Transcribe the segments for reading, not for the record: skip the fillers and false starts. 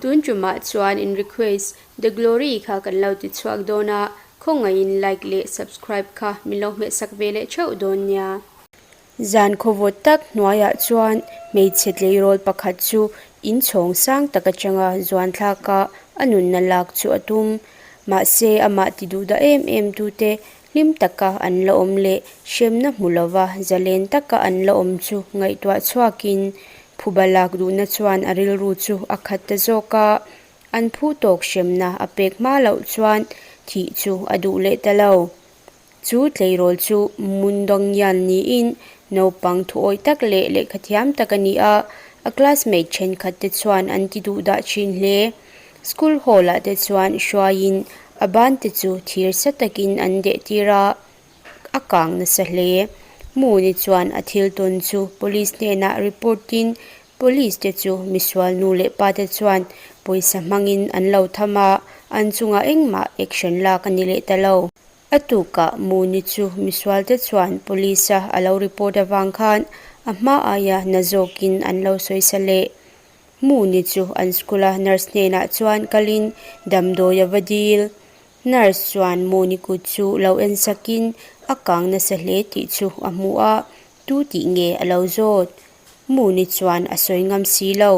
Tun tumah chuan in request The Glory kha kan lo ti chhuak dawn a, khawngaihin like leh subscribe kha min lo hmehsak ve leh theuh dawn nia. Zan khawvawt tak hnuaiah chuan hmeichhe tleirawl pakhat chu inchhawng sang tak atanga zuan thlak a, a nunna lak chu a tum. Mahse amah ti duh dah em em tute hlim taka an la awm leh hremna hmu lova zalen taka an la awm chu ngaihtuah chhuakin phuba lak duhna chuan a rilru chu a khat ta zawk a, an phu tawk hremna a pek hma loh chuan thih chu a duh leh ta lo. Chu tleirawl chu Mundongian niin naupang thuawih tak leh lehkhathiam tak a ni a, a classmate thenkhat te chuan an ti duh dah thin hle. School hall ah te chuan hruaiin a ban te chu thir sa takin an deh tir a, a kang nasa hle. Muni chuan a thil tawn chu police hnenah report in police te chu misual nu leh pa te chuan pawisa hmangin an lo tham a, an chungah engmah action lak a ni leh ta lo. A tukah Muni chu misual te chuan police a a lo report avang khan a hma aia na zawkin an lo sawisa leh. Muni chu an school a nurse hnenah chuan kalin damdawi a va dil. Nurse chuan Muni kut chu lo en sakin a kang nasa hle tih chu a hmu a, tu tih nge a lo zawt. Muni chuan a sawi ngam si lo.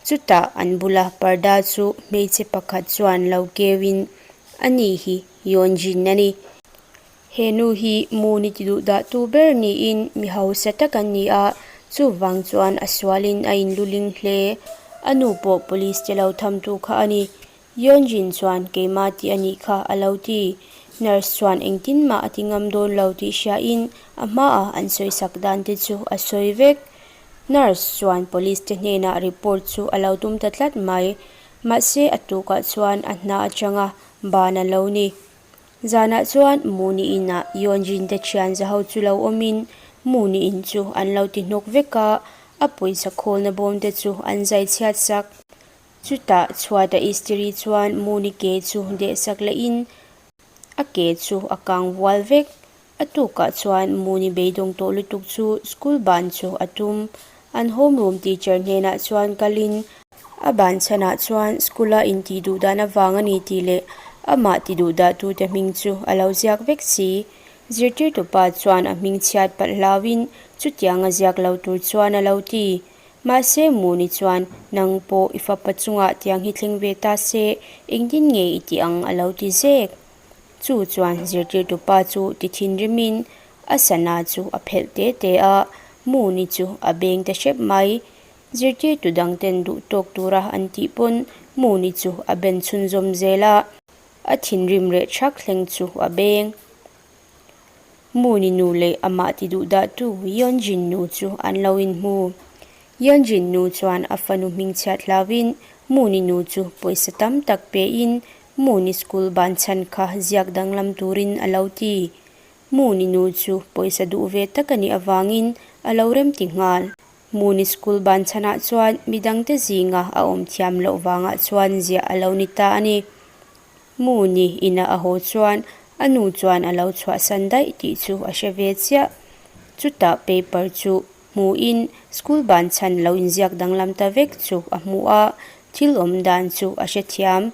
Chutah an bula parda chu hmeichhe pakhat chuan lo keuin ani hi Yeonjin a ni. He nu hi Muni ti duh dah tu ber niin mi hausa tak an ni a, chuvang chuan a sualin a inluling hle. A nu pawh police te lo tham tu kha a ni. Yeonjin chuan keimah tih a nih kha a lo ti. Nurse chuan engtin mah a ti ngam dawn lo tih hriain a hmaah an sawisak dan te chu a sawi vek. Nurse chuan police te hnenah report chu a lo tum ta tlat mai. Mahse a tukah chuan a hna atanga ban a lo ni. Zanah chuan Muni inah Yeonjin te thian za ho chu lo awmin Muni in chu an lo ti hnawk vek a, a pawisa khawlna bawm te chu an zai chhiat sak. Chutah chhuata istiri chuan Muni ke chu dehsak lehin a ke chu a kang vual vek. A tukah chuan Muni beidawng tawh lutuk chu school ban chu a tum. An homeroom teacher hnenah chuan kalin a ban chhanah chuan school a intih duh dan avang a ni tih leh amah ti duh dahtute hming chu a lo ziak vek si. Zirtirtupa chuan a hming chhiat palh hlauhin chutianga ziak lo tur chuan a lo ti. Mahse Muni chuan nang pawh i fapa chungah tiang hi thleng ve ta se engtin nge i tih ang a lo ti zek. Chu chuan zirtirtupa chu ti thinrimin a sana chu a phelh te te a, Muni chu a beng ta hrep mai. Zirtirtu dangten duh tawk tura an tih pawn Muni chu a ben chhunzawm zel a, a thinrim reh thak thleng chu a beng. Muni nu leh amah ti duh dahtu Yeonjin nu chu an lo inhmu. Yeonjin nu chuan a fanu hmingchhiat hlauin Muni nu chu pawisa tam tak pein Muni school ban chhan kha ziak danglam turin a lo ti. Muni nu chu pawisa duh ve tak a nih avangin a lo remti nghal. Muni school ban chhanah chuan midangte zinga a awm thiam loh vangah chuan ziah a lo ni ta a ni. Muni ina a haw chuan a nu chuan a lo chhuahsan daih tih chu a hre ve chiah. Chutah paper chu hmuin school ban chhan lo inziak danglam ta vek chu a hmu a, thil awm dan chu a hrethiam.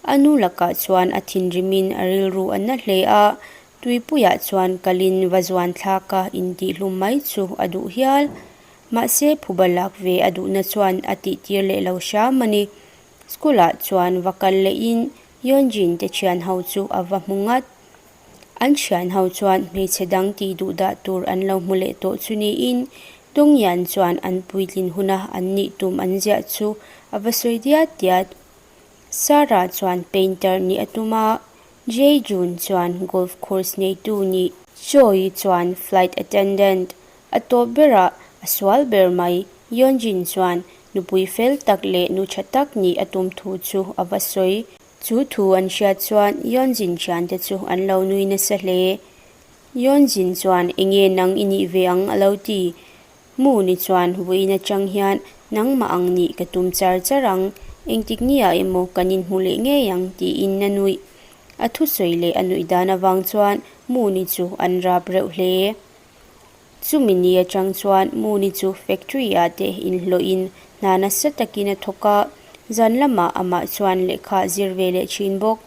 A nu lakah chuan a thinrimin a rilru a na hle a, tuipuiah chuan kalin va zuan thlaka intihhlum mai chu a duh hial. Mahse phuba lak ve a duhna chuan a tihtir leh lo hram a ni. School-ah chuan va kal lehin Yeonjin te thian ho chu a va hmu ngat. An thian ho chuan hmeichhe dang tih duh dah tur an lo hmu leh tawh chu niin Dongyan chuan an puitlin huna an nih tum an ziah chu a va sawi diat diat. Sarah chuan painter nih a tum a, Jae-jun chuan golf course neitu nih. Choi chuan flight attendant A tawp berah a sual ber mai. Yeonjin chuan nupui fel tak leh nu tha tak nih a tum thu chu a va sawi. Chu thu an hriat chuan Yeonjin thiante chu an lo nui nasa hle. Yeonjin chuan enge nang i nih ve ang a lo ti. Mu ni chuan vawiin atang hian nangmah ang nih ka tum char char ang, engtik niah emaw kan inhmu leh ngei ang tiin a nuih. A thusawi leh a nuih dan avang chuan Mu ni chu an rap reuh hle. Chumi ni atang chuan Muni chu factory ah te inhlawhin hna nasa takin a thawk a, Zan lamah amah chuan lehkha a zir ve leh thin bawk.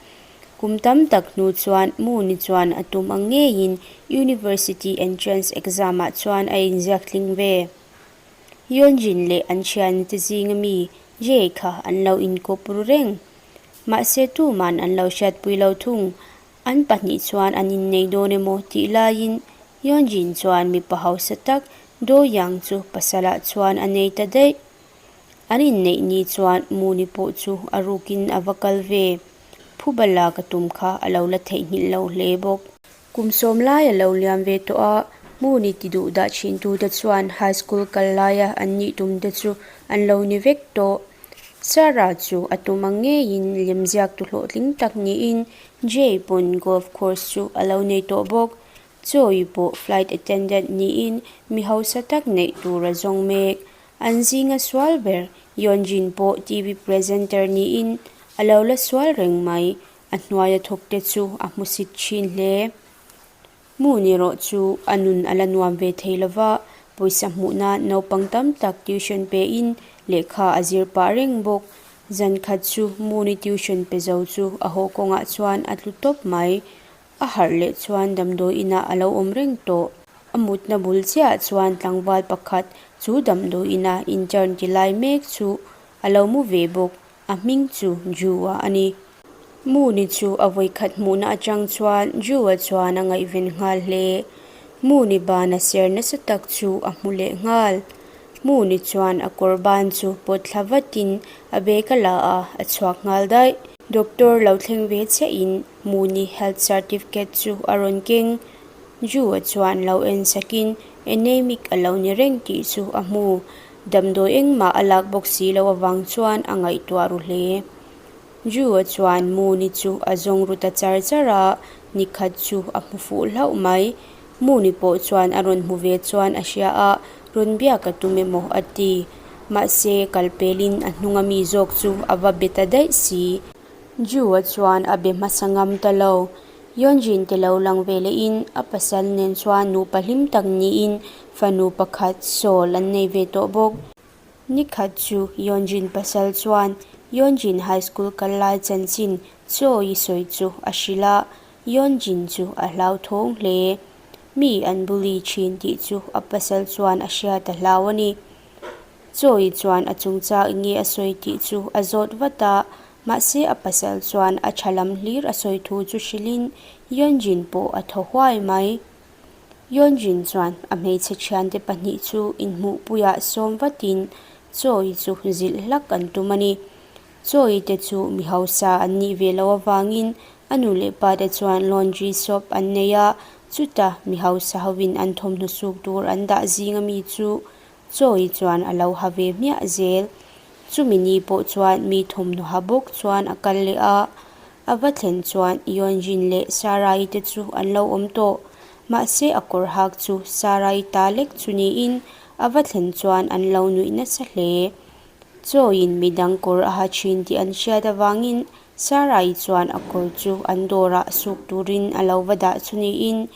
Kum tam tak hnu chuan Moon-i chuan a tum ang ngeiin University Entrance Exam ah chuan a inziak tling ve. Yeonjin leh an thian te zinga mi Jay kha an lo inkawp ru reng. Mahse tuman an lo hriatpui lo thung. An pahnih chuan an innei dawn emaw tih laiin Yeonjin chuan mipa hausa tak Do Yang chu pasalah chuan a nei ta daih. An inneih ni chuan Moon-i pawh chu a rukin a va kal ve. Phuba la ka tum kha a lo la theihnghilh lo hle bawk. Kum sawm lai a lo liam ve tawh a, Moon-i ti duh dah thin tute chuan high school kal laia an nih tum te chu an lo ni vek tawh. Sarah chu a tum ang ngeiin lemziak tu hlawhtling tak niin Jay pawn golf course chu a lo nei tawh bawk. Chawi pawh flight attendant niin mi hausa tak neih tur a zawng mek. An zinga sual ber Yeonjin pawh TV presenter niin a lo la sual reng mai. A hnuaia thawk te chu a hmusit thin hle. Moon erawh chu a nun a la nuam ve thei lova, pawisa hmuh nan naupang tam tak tuition pein lehkha a zir pah reng bawk. Zan khat chu Moon-i tuition pe zo chu a haw kawngah chuan a tlu tawp mai. A harh leh chuan damdawi inah a lo awm reng tawh. A mutna bul chiahah chuan tlangval pakhat chu damdawi ina intern ti lai mek chu a lo mu ve bawk. A hming chu Ju-a a ni. Moon-i chu a vawikhat hmuhna atang chuan Ju-a chuan a ngaihven nghal hle. Moon-i ban a ser nasa tak chu a hmu leh nghal. Moon-i chuan a kawr ban chu pawt thla vatin a bag a la a, a chhuak nghal daih. Doctor lo thleng ve chiahin Moon-i health certificate chu a rawn keng. Ju-a chuan lo en sakin anemic a lo ni reng tih chu a hmu. Damdawi engmah a lak bawk si loh avang chuan a ngaihtuah ru hle. Ju-a chuan Moon-i chu a zawng ru ta char char a, nikhat chu a hmu fuh hlauh mai. Moon-i pawh chuan a rawn hmu ve chuan a hria a, rawn biak a tum emaw a ti. Mahse, kal pelin a hnunga mi zawk chu a va be ta daih si. Ju-a chuan a be hmasa ngam ta lo. Yeonjin te lo lang ve lehin a pasal nen chuan nupa hlim tak niin fanu pakhat Seoul an nei ve tawh bawk. Nikhat chu Yeonjin pasal chuan Yeonjin High School kal lai chanchin Choi sawi chu a hrilh a, Yeonjin chu a hlauthawng hle. Mi an bully thin tih chu a pasal chuan a hriat a hlau a ni. Chawi chuan a chungchang nge a sawi tih chu a zawt vat a, mahse a pasal chuan a tha lam hlir a sawi thu chu hrilhin Yeonjin pawh a thaw huai mai. Yeonjin chuan a hmeichhe thiante pahnih chu inhmuhpuiah sawm vatin Chawi chu zilh hlak an tum a ni. Chawi te chu mi hausa an nih ve loh avangin a nu leh pa te chuan laundry shop an nei a, chuta mi hausa hovin an thawmhnaw suk tur an dah zing ami chu Chawi chuan a lo ha ve hmiah zel. Chumi ni pawh chuan mi thawmhnaw ha bawk chuan a kal leh a. A va thlen chuan Yeonjin leh Sarai te chu an lo awm tawh. Mahse a kawr hak chu Sarai ta lek chu niin a va thlen chuan an lo nuih nasa hle. Chawiin midang kawr a ha thin tih an hriat avangin Sarai chuan a kawr chu an dawrah suk turin a lo va dah chu niin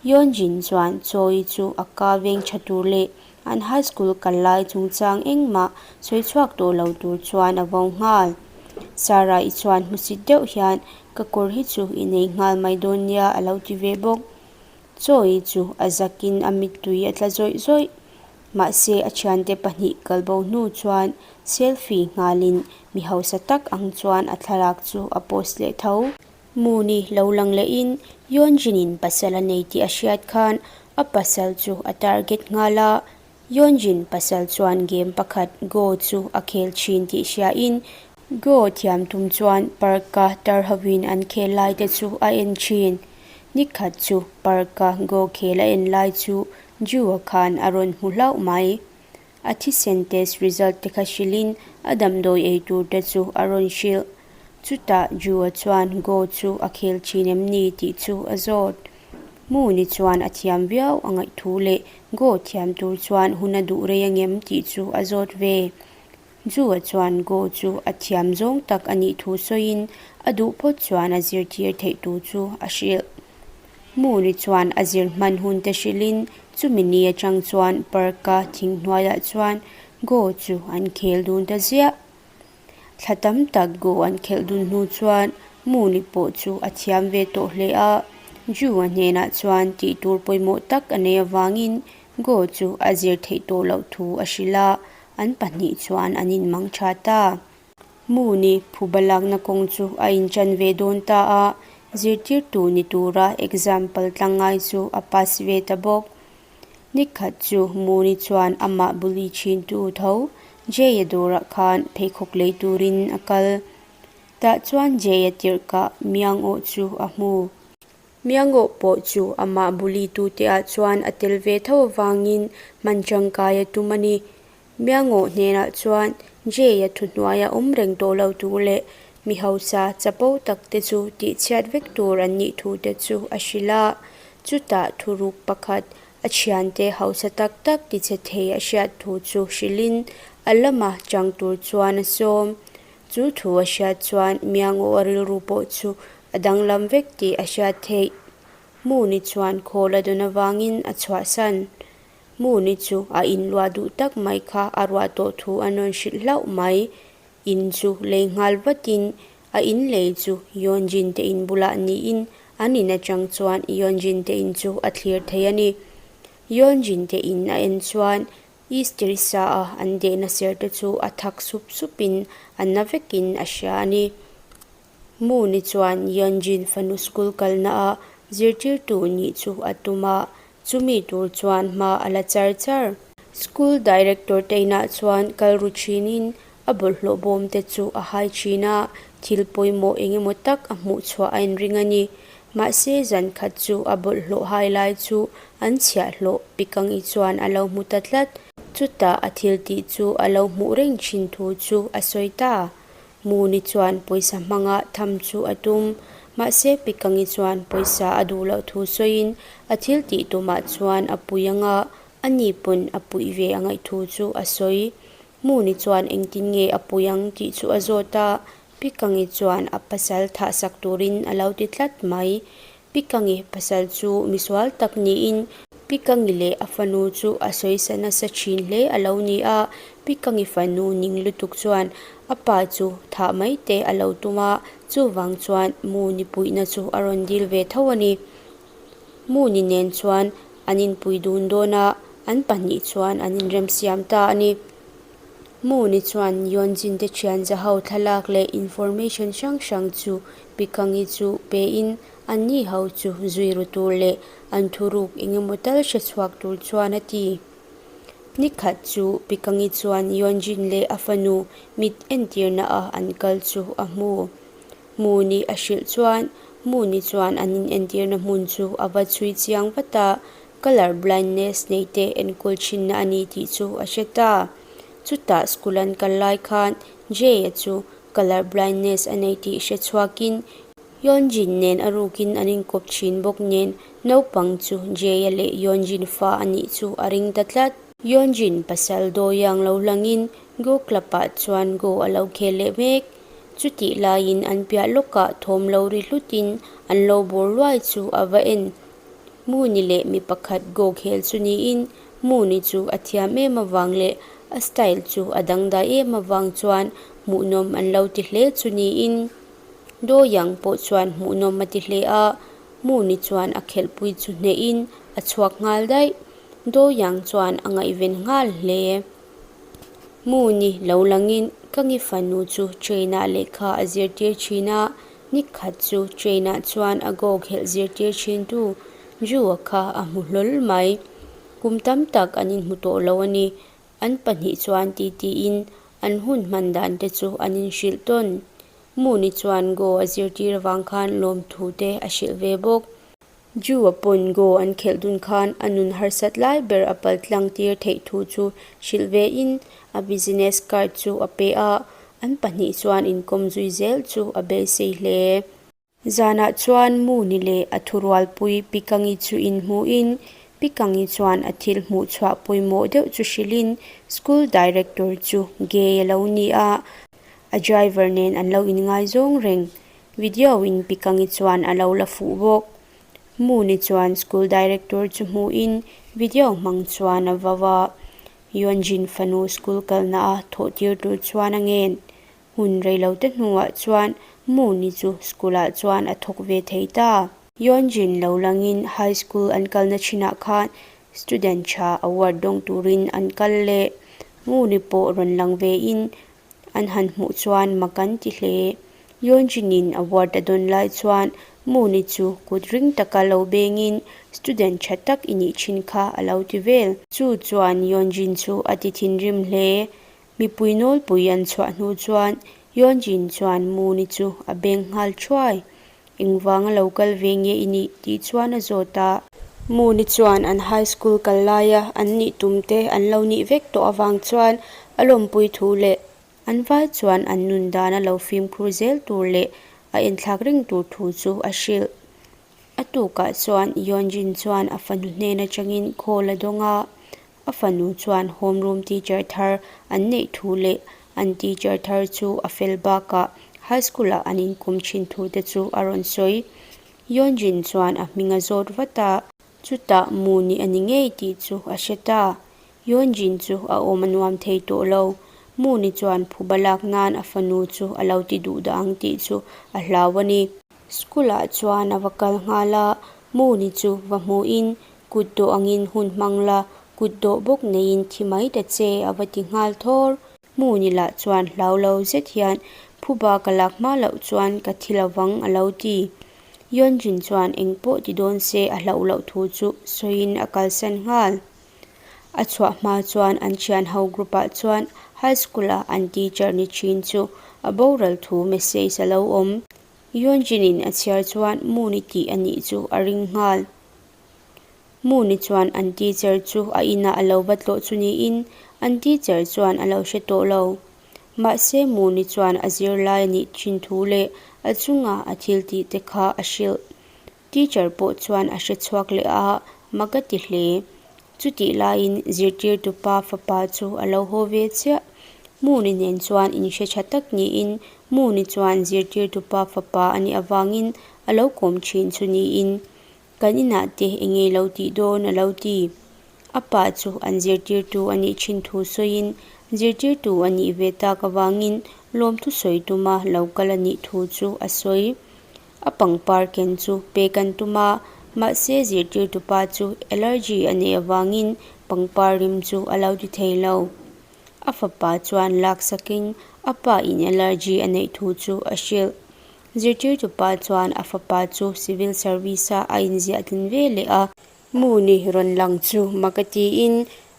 Yeonjin chuan Chawi chu a ka veng tha tur leh an high school kal lai chungchang engmah sawi chhuak tawh lo tur chuan a vo nghal. Sarai chuan hmusit deuh hian ka kawr hi chu i nei nghal mai dawn nia a lo ti ve bawk. Chawi chu a zakin a mittui a tla zawih zawih. Mahse a thiante pahnih kalbo hnu chuan selfie nghalin mi hausa tak ang chuan a thlalak chu a post leh tho. Moon-i lo lang lehin Yeonjin-in pasal a nei tih a hriat khan a pasal chu a target nghal a. Yeonjin pasal chuan game pakhat Go chu a khel thin tih hriain Go thiam tum chuan park-a tar hovin an khel lai te chu a en thin. Nikhat chu park-a Go khel a en lai chu Ju-a khan a rawn hmu hlauh mai. A thisen test result te kha hrilhin a damdawi ei tur te chu a rawn hrilh. Chutah Ju-a chuan Go chu a khel thin em ni tih chu a zawt. Moon-i chuan a thiam viau a ngaih thu leh Go thiam tur chuan hun a duh rei angem tih chu a zawt ve. Ju-a chuan Go chu a thiam zawng tak a nih thu sawiin a duh phawt chuan a zirtir theih tur chu a hrilh. Moon-i chuan a zir hman hun te hrilhin chumi ni atang chuan park-a thing hnuaiah chuan Go chu an khel dun ta ziah. Thla tam tak Go an khelh dun hnu chuan Moon-i pawh chu a thiam ve tawh hle a. Ju-a hnenah chuan tih tur pawimawh tak a nei avangin Go chu a zir theih tawh loh thu a hrilh a, an pahnih chuan an inmang tha ta. Moon-i phuba lakna kawng chu a inchan ve dawn ta a, zirtirtu ni tura exam paltlang ngai chu a pass ve ta bawk. Nikhat chu Moon-i chuan amah bully thintu tho Jay-a dawrah khan pheikhawk lei turin a kal. Tah chuan Jay-a tirhkah Miangawh chu a hmu. Miangawh pawh chu amah bully tute ah chuan a tel ve tho avangin hman tangkai a tum a ni. Miangawh hnenah chuan Jay-a thuhnuaia awm reng tawh lo tur leh mi hausa chapo tak te chu tihchhiat vek tur an nih thu te chu a hrilh a. Chutah thuruk pakhat a thiante hausa tak tak tichhe thei a hriat thu chu hrilhin a lama chang tur chuan a sawm. Chu thu a hriat chuan Miangawh a rilru pawh chu a danglam vek tih a hriat theih. Muni chuan khawl a dawn avangin a chhuahsan. Muni chu a inluah duh tak mai kha a ruah tawh thu a nawn hrilh hlauh mai. In chu lei nghal vatin a in lei chu Yeonjin te in bulah niin an in atang chuan Yeonjin te in chu a thlir thei a ni. Yeonjin te in a en chuan East Teresa a an dehna ser te chu a thak sup supin a na vekin a hria a ni. Moon-i chuan Yeonjin fanu school kalna a zirtirtu nih chu a tum a, chumi tur chuan hma a la char char. School director te inah chuan kal ru thinin a bawlhhlawh bawm te chu a hai thin a, thil pawimawh eng emaw tak a hmuh chhuah a inring a ni. Mahse zan khat chu a bawlhhlawh hai lai chu an chhiahhlawh Pikangi chuan a lo hmu ta tlat. Chutah a thil tih chu a lo hmuh reng thin thu chu a sawi ta. Muni chuan pawisa hmanga tham chu a tum. Mahse Pikangi chuan pawisa a duh loh thu sawiin a thil tih tumah chuan a pui anga a ni pawn a puih ve a ngaih thu chu a sawi. Muni chuan engtin nge a pui ang tih chu a zawt a, Pikangi chuan a pasal thah sak turin a lo ti tlat mai. Pikangi pasal chu misual tak niin Pikangi leh a fanu chu a sawisa nasa thin hle a lo ni a, Pikangi fanu ning lutuk chuan a pa chu thah mai te a lo tum a, chuvang chuan Muni puihna chu a rawn dil ve tho a ni. Muni nen chuan an inpui dun dawn a, an pahnih chuan an inremsiam ta a ni. Moon-i chuan Yeonjin te thian zaho thlalak leh information hrang hrang chu Pikangi chu pein anni ho chu zui ru tur leh an thuruk engemaw tal hre chhuak tur chuan a ti. Nikhat chu Pikangi chuan Yeonjin leh a fanu mit entirna a an kal chu a hmu. Moon-i a hrilh chuan Moon-i chuan an inentirna hmun chu a va chhui chiang vat a, Colour blindness nei te enkawl thinna a ni tih chu a hre ta. Chutah school an kal lai khan Jay-a chu colour blindness a nei tih hre chhuakin Yeonjin nen a rukin an inkawp thin bawk nen naupang chu Jay-a leh Yeonjin fa a nih chu a ring ta tlat. Yeonjin pasal Doyoung lo hlangin Go Club-ah chuan Go a lo khel leh mek. Chutih laiin an piah lawkah thawm lo ri hlutin an lo bawr luai chu a va en. Moon-i leh mi pakhat go khel chu niin Moon-i chu a thiam em avang leh a style chu a dangdai em avang chuan hmuhnawm an lo ti hle chu niin Doyang pawh chuan hmuhnawm a ti hle a, Moon-i chuan a khelhpui chu hnehin a chhuak nghal daih. Doyang chuan a ngaihven nghal hle. Moon-i lo langin ka ngi fanu chu train-ah lehkha a zirtir thin a, Nikhat chu train-ah chuan a go khelh zirtir thintu Drew-a kha a hmu hlawl mai. Kum tam tak an inhmu tawh lo a ni. An pahnih chuan titiin an hun hman dan te chu an inhrilh tawn. Moon-i chuan go a zirtir avang khan lawmthu te a hrilh ve bawk. Drew-a pawn go an khelh dun khan a nun harsat lai ber a pal tlang tir theih thu chu hrilh ve in a business card chu a pe a, an pahnih chuan inkawm zui zel chu a beisei hle. Zanah chuan Moon-i leh a thurualpui Pikangi chu inhmuhin Pikangi chuan a thil hmuh chhuah pawimawh deuh chu hrilhin school director chu gay a lo ni a, a driver nen an lo inngaizawng reng. Video in Pikangi chuan a lo la fuh bawk. Moon-i chuan school director chu hmuhin video hmang chuan a vau a. Yeonjin fanu school kalna a thawh tir tur chuan a ngen. Hun reilote hnuah chuan Moon-i chu school-ah chuan a thawk ve thei ta. Yeonjin lo langin high school an kalna thinah khan student tha award dawng turin an kal leh. Moon-i pawh rawn lang vein an han hmuh chuan mak an ti hle. Yeonjin-in award a dawn lai chuan Moon-i chu kut ring taka lo bengin student tha tak i nih thin kha a lo ti vel. Chu chuan Yeonjin chu a ti thinrim hle. Mipui nawlpui an chhuah hnu chuan Yeonjin chuan Moon-i chu a beng nghal thuai. Engvanga lo kal ve nge i nih? tih chuan a zawt a. Moon-i chuan an high school kal laia an nih tum te an lo nih vek tawh avang chuan a lawmpui thu leh an vai chuan an nun dan a lo fimkhur zel tur leh a enthlak reng tur thu chu a hrilh. A tukah chuan Yeonjin chuan a fanu hnen atangin call a dawng a. A fanu chuan homeroom teacher thar an neih thu leh an teacher thar chu a fel bakah high school ah an inkawm thin thu te chu a rawn sawi. Yeonjin chuan a hming a zawt vat a. Chutah Moon-i a ni ngei tih chu a hre ta. Yeonjin chu a awm a nuam thei tawh lo. Moon-i chuan phuba lak nan a fanu chu a lo ti duh dah ang tih chu a hlau a ni. School ah chuan a va kal nghal a, Moon-i chu va hmuhin Kut dawh angin hun hmang la, kut dawh bawk neiin thi mai ta che a va ti nghal thawr. Hmuni lah chuan hlau lo zet hian phuba ka lak hma loh chuan ka thi lovang a lo ti. Yeonjin chuan eng pawh ti dawn se a hlauh loh thu chu sawiin a kalsan nghal. A chhuah hma chuan an thian ho group ah chuan high school a an teacher ni thin chu a boral thu message a lo awm. Yeonjin in a chhiar chuan Moon-i tih a nih chu a ring nghal. Moon-i chuan an teacher chu a inah a lo va tlawh chu niin an teacher chuan a lo hre tawh lo. Mahse Moon-i chuan a zirlai a nih thin thu leh a chunga a thil tih te kha a hrilh. Teacher pawh chuan a hre chhuak leh a, mak a ti hle. Chutih laiin zirtirtu pa fapa chu a lo haw ve chiah. Moon-i nen chuan inhre tha tak niin Moon-i chuan zirtirtu pa fapa a nih avangin a lo kawm thin chu niin Kan inah te eng ngei lo tih dawn a lo ti. A pa chu an zirtirtu a nih thin thu sawiin zirtirtu a nih ve tak avangin lawmthu sawi tuma lo kal a nih thu chu a sawi. A pangpar ken chu pek an tum a, mahse zirtirtu pa chu allergy a neih avangin pangpar rim chu a lo ti thei lo. A fapa chuan laksakin a pa in allergy a neih thu chu a hrilh. Zirtirtu pa chuan a fapa chu civil service-a a inziah tlin ve leh a. Moon-i rawn lang chu mak a tiin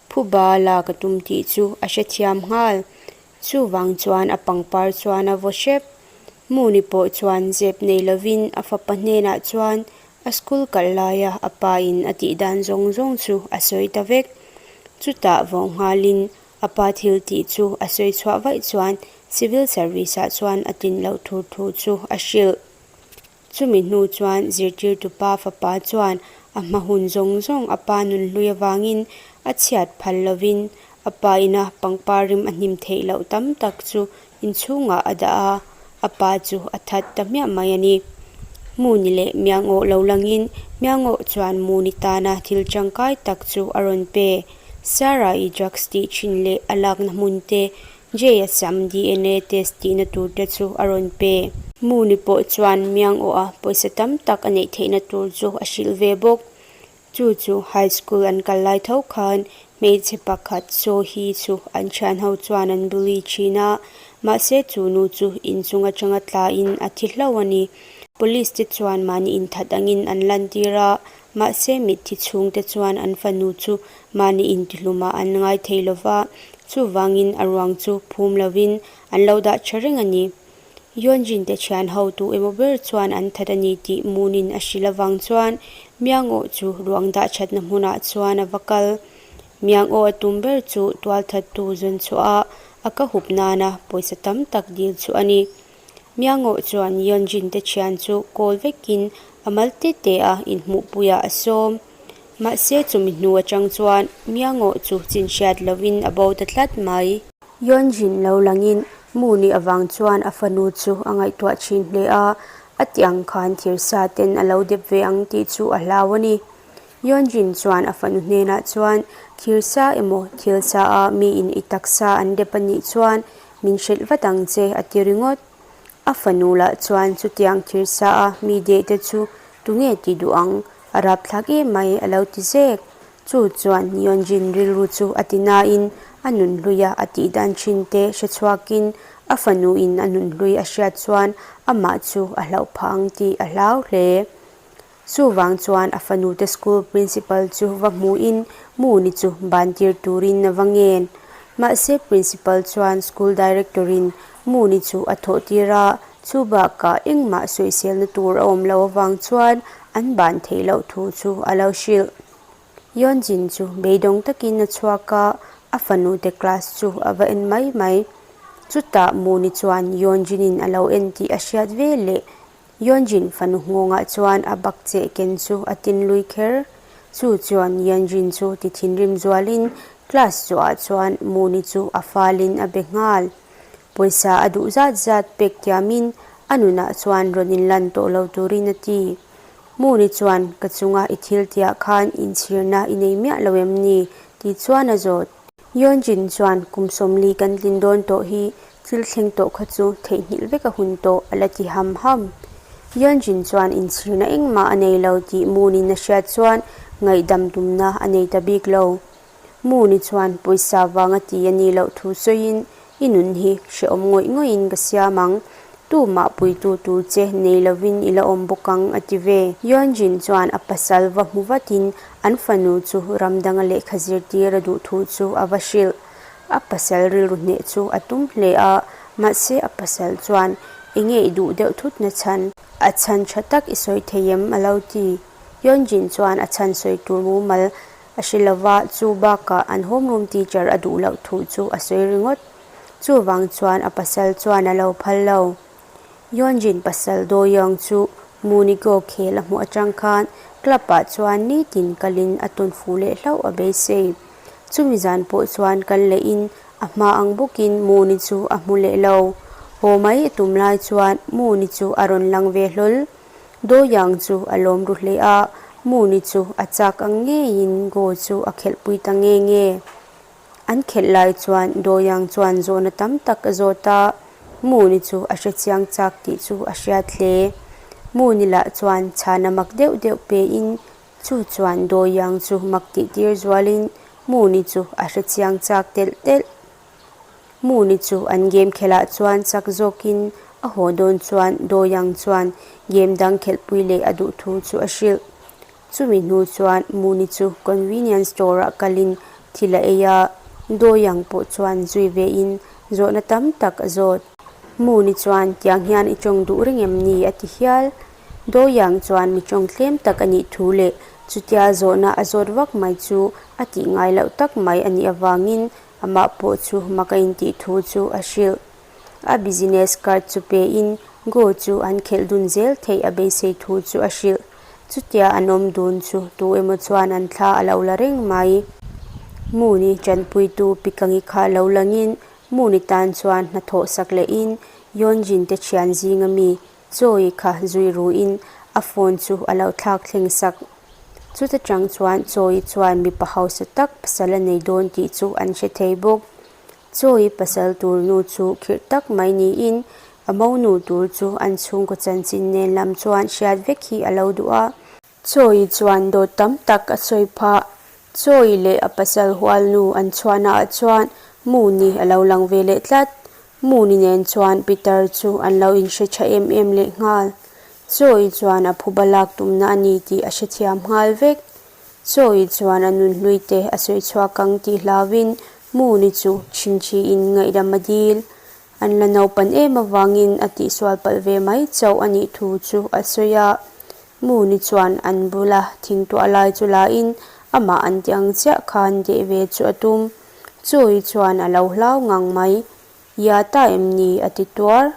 phuba lak a tum tih chu a hrethiam nghal. Chuvang chuan a pangpar chuan a vaw hrep. Moon-i pawh chuan zep nei lovin a fapa hnenah chuan a school kal laia a pa in a tih dan zawng zawng chu a sawi ta vek. Chutah vawh nghalin A pa thil tih chu a sawi chhuah vaih chuan civil service ah chuan a tin loh tur thu chu a hrilh. Chumi hnu chuan zirtirtu pa fapa chuan a hma hun zawng zawng a pa nunhlui avangin a chhiat phal lovin a pa ina pangpar rim a hnim theih loh tam tak chu inchhungah a dah a, a pa chu a that ta hmiah mai a ni. Muni leh Miangawh lo langin Miangawh chuan Muni tana thil tangkai tak chu a rawn pe. Sarah-i drugs tih thin leh a lakna hmun te, Jay-a sam DNA test tihna tur te chu a rawn pe. Muni pawh chuan Miangawha pawisa tam tak a neih theihna tur chu a hrilh ve bawk. Chu chu high school an kal lai tho khan hmeichhe pakhat Saw hi chu an thian ho chuan an bully thin a, mahse chu nu chu inchung atanga tla in a thi hlauh a ni. Police te chuan mahni inthat angin an lantir a, mahse mitthi chhungte chuan an fanu chu mahni intihlumah an ngai thei lova, chuvangin a ruang chu phum lovin an lo dah tha reng a ni. Yeonjin te thian hotu emaw ber chuan an that a ni tih Moon-in a hrilh avang chuan Miangawh chu ruang dah thatna hmunah chuan a va kal. Miangawh a tum ber chu tualthattu zawn chhuah a, a ka hup nana pawisa tam tak dil chu a ni. Miangawh chuan Yeonjin te thian chu kawl vekin a mal te te a inhmuhpuiah a sawm. Mahse chumi hnu atang chuan Miangawh chu chinhriat lovin a bo ta tlat mai. Yeonjin lo langin Moon-i avang chuan a fanu chu a ngaihtuah thin hle a, a ti ang khan thirsa ten a lo dep ve ang tih chu a hlau a ni. Yeonjin chuan a fanu hnenah chuan thirsa emaw thilsa a miin i taksa an dep a nih chuan min hrilh vat ang che a ti ringawt. A fanu lah chuan chutiang thir sa a mi deh te chu tunge ti duh ang, a rapthlak em mai a lo ti zek. Chu chuan Yeonjin rilru chu a ti nain a nunhluia a tih dan thin te hre chhuakin a fanuin a nunhlui a hriat chuan amah chu a hlauh phah ang tih a hlau hle. Chuvang chuan a fanute school principal chu va hmuhin Moon-i chu ban tir turin a va ngen. Mahse principal chuan school director-in Moon-i chu a thawh tir a, chu bakah engmah sawiselna tur a awm loh avang chuan an ban theih loh thu chu a lo hrilh. Yeonjin chu beidawng takin a chhuak a, a fanute class chu a va en mai mai. Chutah Moon-i chuan Yeonjin-in a lo en tih a hriat veleh Yeonjin fanu nghawngah chuan a bak cheh ken chu a tin lui kher. Chu chuan Yeonjin chu ti thinrim zualin class zawhah chuan Moon-i chu a falin a be nghal. Pawisa a duh zat zat pek tiamin a nunah chuan rawn inlan tawh lo turin a ti. Moon-i chuan ka chunga i thil tiah khan inchhirna i nei miah lo em ni? tih chuan a zawt. Yeonjin chuan kum 40 kan tlin dawn tawh hi thil thleng tawh kha chu theihnghilh vek a hun tawh a la ti ham ham. Yeonjin chuan inchhirna engmah a nei lo tih Moon-in a hriat chuan ngaihdam tumna a nei ta bik lo. Moon-i chuan pawisa vanga ti a nih loh thu sawiin I nun hi hrehawm ngawih ngawihin ka siam ang, tumah puitu tur che nei lovin i la awm bawk ang a ti ve. Yeonjin chuan a pasal va hmu vatin an fanu chu ram danga lehkha zirtir a duh thu chu a va hrilh. A pasal rilru hneh chu a tum hle a, mahse a pasal chuan enge i duh deuh thut na chhan? A chhan tha tak i sawi thei em? a lo ti. Yeonjin chuan a chhan sawi tur mumal A hre lova, chu bakah an homeroom teacher a duh loh thu chu a sawi ringawt. Chuvang chuan a pasal chuan a lo phal lo. Yeonjin pasal Do Young chu Munigo khel a hmuh atang khan club ah chuan nitin kalin a tawn fuh leh hlauh a beisei. Chumi zan pawh chuan kal lehin a hma ang bawkin Moon-i chu a hmu leh lo. Haw mai a tum lai chuan Moon-i chu a rawn lang ve hlawl. Doyang chu a lawm ru hle a, Moon-i chu a chak ang ngeiin Go chu a khelhpui ta nge nge. An khelh lai chuan Doyang chuan zawhna tam tak a zawt a, Moon-i chu a hre chiang chak tih chu a hriat hle. Moon-i lah chuan chhana mak deuh deuh pein chu chuan Doyang chu mak tih tir zualin Moon-i chu a hre chiang chak telh telh. Moon-i chu an game khelh ah chuan chak zawkin a haw dawn chuan Doyang chuan game dang khelhpui leh a duh thu chu a hrilh. Chumi hnu chuan Moon-i chu convenience store ah kalin thil a ei a, Doyang pawh chuan zui vein zawhna tam tak a zawt. Moon-i chuan tiang hian i tawng duh reng em ni a ti hial. Doyang chuan mi tawng tlem tak a nih thu leh chutia zawhna a zawt vak mai chu a tih ngai loh tak mai a nih avangin Amah pawh chu mak a intih thu chu a hrilh. A business card chu pein Go chu an khelh dun zel theih a beisei thu chu a hrilh. Chutia an awm dun chu tu emaw chuan an thla a lo la reng mai. Moon-i tanpuitu Pikangi kha lo langin Moon-i tan chuan hnathawh sak lehin Yeonjin te thian zinga mi Choi kha zui ruin a phone chu a lo thlak thleng sak. Chuta chang chuan Choi chuan mipa hausa tak pasal a nei dawn tih chu an hre thei bawk. Choi pasal tur nu chu khirh tak mai niin a monu tur chu an chhungkaw chanchin nen lam chuan hriat vek hi a lo duh a. Choi chuan dawt tam tak a sawi phah. Choi leh a pasal hualnu an chhuahnaah chuan Moon-i a lo lang ve leh tlat. Moon-i nen chuan Peter chu an lo inhre tha em em leh nghal. Choi chuan a phuba lak tumna a ni tih a hrethiam nghal vek. Choi chuan a nunhlui te a sawi chhuak ang tih hlauin Moon-i chu chhinchhiin ngaihdam a dil. An la naupan em avangin a tihsual palh ve mai chauh a nih thu chu a sawi a. Moon-i chuan an bula thingtuah lai chu lain amah an ti ang chiah khan deh ve chu a tum. Choi chuan a lo hlau ngang mai. Ia ta em ni? a ti tuar.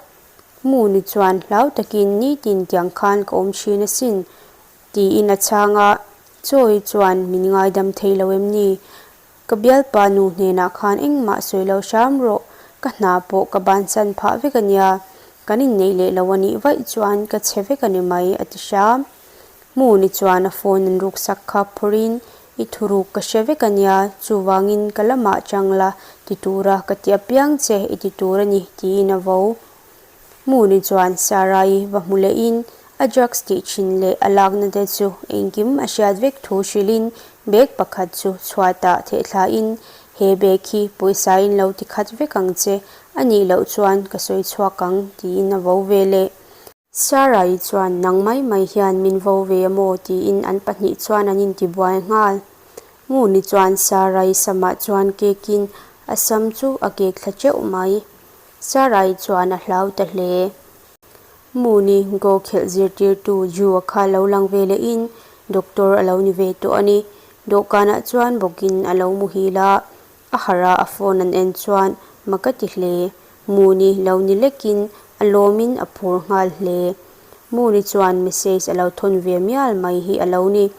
Moon-i chuan hlau takin nitin tiang khan ka awm thin asin tiin a chhang a. Choi chuan min ngaidam thei lo em ni? Ka bialpa nu hnenah khan engmah sawi lo hram rawh, ka hna pawh ka bansan phah vek a nia, kan inneih leh lo a nih vaih chuan ka chhe vek a ni mai, a ti hram. Hmuni chuan a phone an ruksak kha phawrhin. I thuruk ka hre vek a nia, chuvangin ka lamah chang la ti tura ka ti apiang che i ti tur a ni, tiin a vo. Moon-i chuan Sarah-i va hmu lehin a drugs tih thin leh a lakna te chu engkim a hriat vek thu hrilhin bag pakhat chu chhuatah thehthlain, He bag hi pawisa in lo ti khat vek ang che, a nih loh chuan ka sawi chhuak ang, tiin a vo ve leh. Sarah-i chuan nang mai mai hian min vo ve a maw tiin an pahnih chuan an intibuai nghal. Moon-i chuan Sarah-i samah chuan kekin a sam chu a kek thla teuh mai. Sarai chuan a hlau ta hle. Moon-i Go khelh zirtirtu Ju-a kha lo lang ve lehin doctor a lo ni ve tawh a ni. Dawhkanah chuan bawkin a lo muhil a, a harh a a phone an en chuan mak a ti hle. Moon-i lo ni lekin a lawmin a phur nghal hle. Moon-i chuan message a lo thawn ve mial mai hi a lo ni.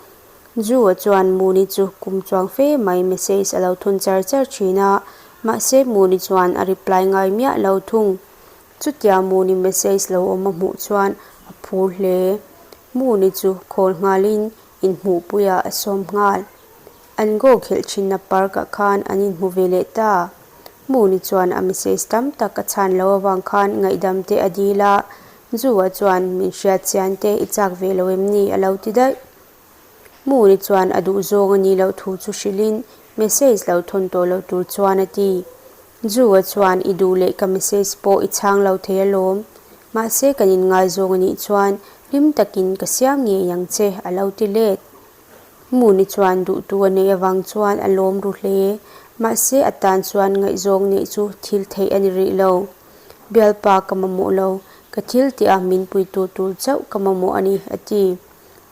Ju-a chuan Moon-i chu kum chuang fe mai message a lo thawn char char thin a, mahse Moon-i chuan a reply ngai miah lo thung. Chutia Moon-i message lo awm a hmuh chuan a phur hle. Moon-i chu khawl nghalin inhmuhpuiah a sawm nghal. An go khelh thinna park-ah khan an inhmu ve leh ta. Moon-i chuan a message tam tak a chhan lo avang khan ngaihdam te a dil a, Ju-a chuan min hriat chian te i chak ve lo em ni a lo ti daih. Moon-i chuan a duh zawng a nih loh thu chu hrilhin message lo thawn tawh loh tur chuan a ti. Ju-a chuan i duh leh ka message pawh i chhang lo thei alawm. Mahse kan inngaizawng a nih chuan hlim takin ka siam ngei ang che a lo ti let. Moon-i chuan duhtu a neih avang chuan a lawm ru hle. Mahse a tan chuan ngaihzawng neih chu thil theih a ni rih lo. Bialpa ka mamawh lo, ka thil tih a min puitu tur chauh ka mamawh a ni, a ti.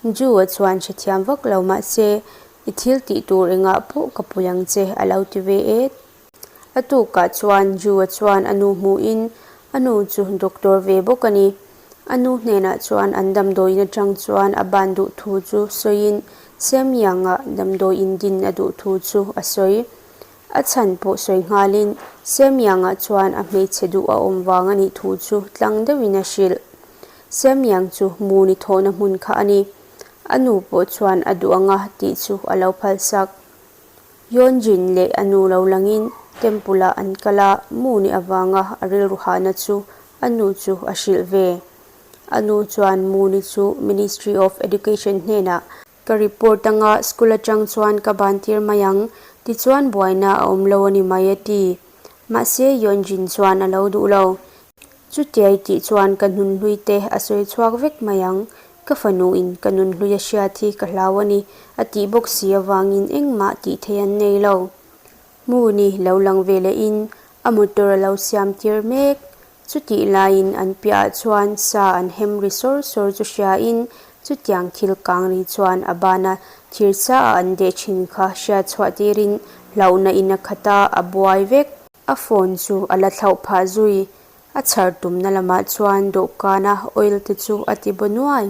Ju-a chuan hrethiam vak lo mahse i thil tih tur engah pawh ka pui ang che, a lo ti ve et. A tukah chuan Ju-a chuan a nu hmuhin a nu chu doctor ve bawk a ni. A nu hnenah chuan an damdawiin atang chuan a ban duh thu chu sawiin Siamyang-ah damdawiin din a duh thu chu a sawi. A chhan pawh sawi nghalin Siamyang-ah chuan a hmeichhe duh a awm vang a nih thu chu tlang deuhin a hrilh. Siamyang chu Muni thawhna hmun kha a ni. A nu pawh chuan a duh anga tih chu a lo phalsak. Yeonjin leh a nu lo langin temple ah an kal a, Moon-i avanga a rilru hahna chu a nu chu a hrilh ve. A nu chuan Moon-i chu Ministry of Education hnenah ka report anga school atang chuan ka ban tir mai ang, tichuan buaina a awm lo a ni mai a ti. Mahse Yeonjin chuan a lo duh lo. Chutiai tih chuan ka nunhlui te a sawi chhuak vek mai ang, ka fanu in ka nunhlui a hriat hi ka hlau a ni a tih bawk si avangin engmah tih theih an nei lo. Moon-i lo lang ve leh in a motor a lo siam tir mek. Chutih laiin an piahah chuan sa an hem ri sawr sawr chu hria in chutiang thil kang ri chuan a bana thir sa a an deh thin kha hriat chhuah tirin hlauhna in a khat a, a buai vek. A phone chu a la thlauh phah zui. A chhar tumna lamah chuan dawhkana oil te chu a ti baw nuai.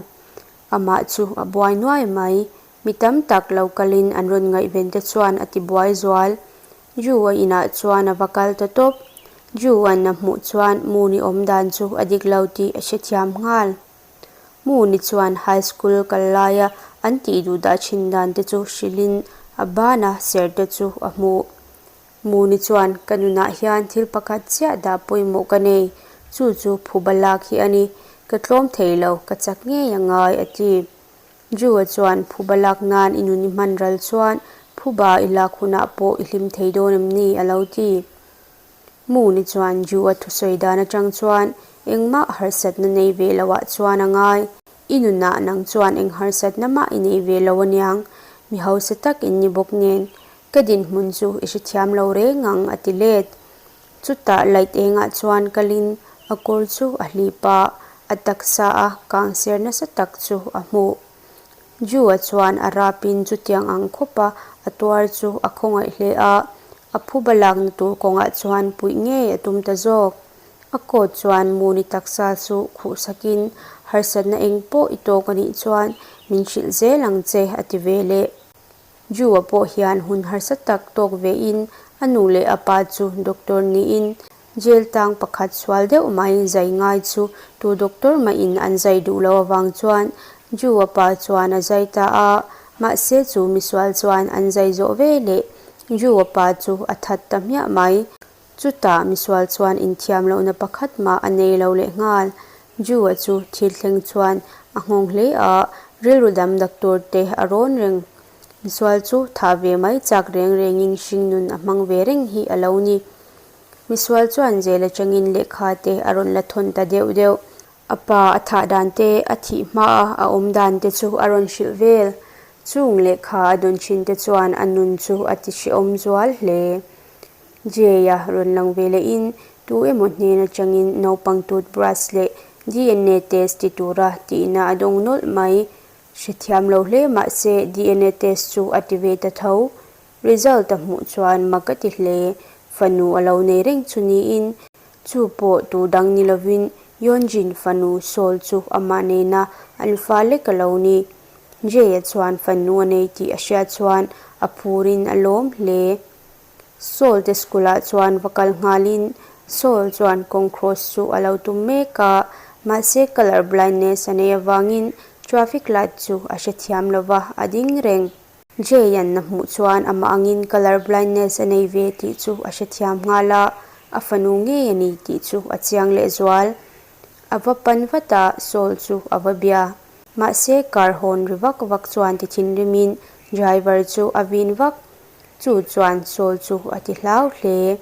Amah chu a buai nuai mai. Mi tam tak lo kalin an rawn ngaihven te chuan a ti buai zual. Ju-a inah chuan a va kal ta tawp. Ju-a'n a hmuh chuan Moon-i awm dan chu a dik lo tih a hrethiam nghal. Moon-i chuan high school kal laia an tih duh dah thin dan te chu hrilhin a bana ser te chu a hmuh. Muni chuan, Ka nunah hian thil pakhat chiah dah pawimawh ka nei, chu chu phuba lak hi a ni. Ka tlawm thei lo, ka chak ngei a ngai, a ti. Drew-a chuan, Phuba lak nan i nun i hman ral chuan phuba i lak hunah pawh i hlim thei dawn em ni? a lo ti. Muni chuan Drew-a thusawi dan atang chuan engmah harsatna nei ve loah chuan a ngai. I nunah nang chuan eng harsatna mah i nei ve lo aniang, mi hausa tak in ni bawk nen, Ka dinhmun chu i hrethiam lo reng ang a ti let. Chutah light engah chuan kalin a kawr chu a hlip a, a taksa a kang ser nasa tak chu a hmuh. Ju-a chuan a rapin chutiang ang khawpa a tuar chu a khawngaih hle a, a phuba lakna tur kawngah chuan puih ngei a tum ta zawk. A coat chuan Muni taksa chu khuh sakin harsatna eng pawh i tawk a nih chuan min hrilh zel ang che a ti ve leh. Ju-a pawh hian hun harsa tak tawk vein a nu leh a pa chu doctor niin jail tang pakhat sual deuh mai zai ngai chu tu doctor mahin an zai duh lo avang chuan Ju-a pa chuan a zai ta a, Mahse chu misual chuan an zai zawh ve leh Drew-a pa chu a that ta hmiah mai. Chutah misual chuan inthiam lohna pakhat mah a nei lo leh nghal. Drew-a chu thil thleng chuan a nghawng hle a, rilru dam doctor te a rawn reng. Misual chu thah ve mai chak reng rengin hringnun a hmang ve reng hi a lo ni. Misual chuan zel atangin lehkha te a rawn la thawn ta deuh deuh. A pa a thah dan te, a thih hmaa a awm dan te chu a rawn hrilh vel. Chung lehkha a dawn thin te chuan a nun chu a ti hrehawm zual hle. Jay-a rawn lang ve lehin tu emaw hnen atangin naupang toothbrush leh DNA test ti tura tihna a dawng nawlh mai. Hrethiam lo hle mahse DNA test chu a ti ve ta tho. Result a hmuh chuan mak a ti hle. Fanu a lo nei reng chu niin, chu pawh tu dang ni lovin Yeonjin fanu Seol chu amah nena an fa lek a lo ni. Jay-a chuan fanu a nei tih a hriat chuan a phurin a lawm hle. Seol te school-ah chuan va kal nghalin Seol chuan kawng cross chu a lo tum mek a, mahse colour blindness a nei avangin traffic light chu a hrethiam lova a ding reng. Jay-a'n a hmuh chuan amah angin colour blindness a nei ve tih chu a hrethiam nghal a, a fanu ngei a ni tih chu a chiang lehzual. A va pan vat a, Saul chu a va bia. Mahse, car hawn ri vak vak chuan ti thinrimin driver chu a vin vak. Chu chuan Saul chu a ti hlau hle.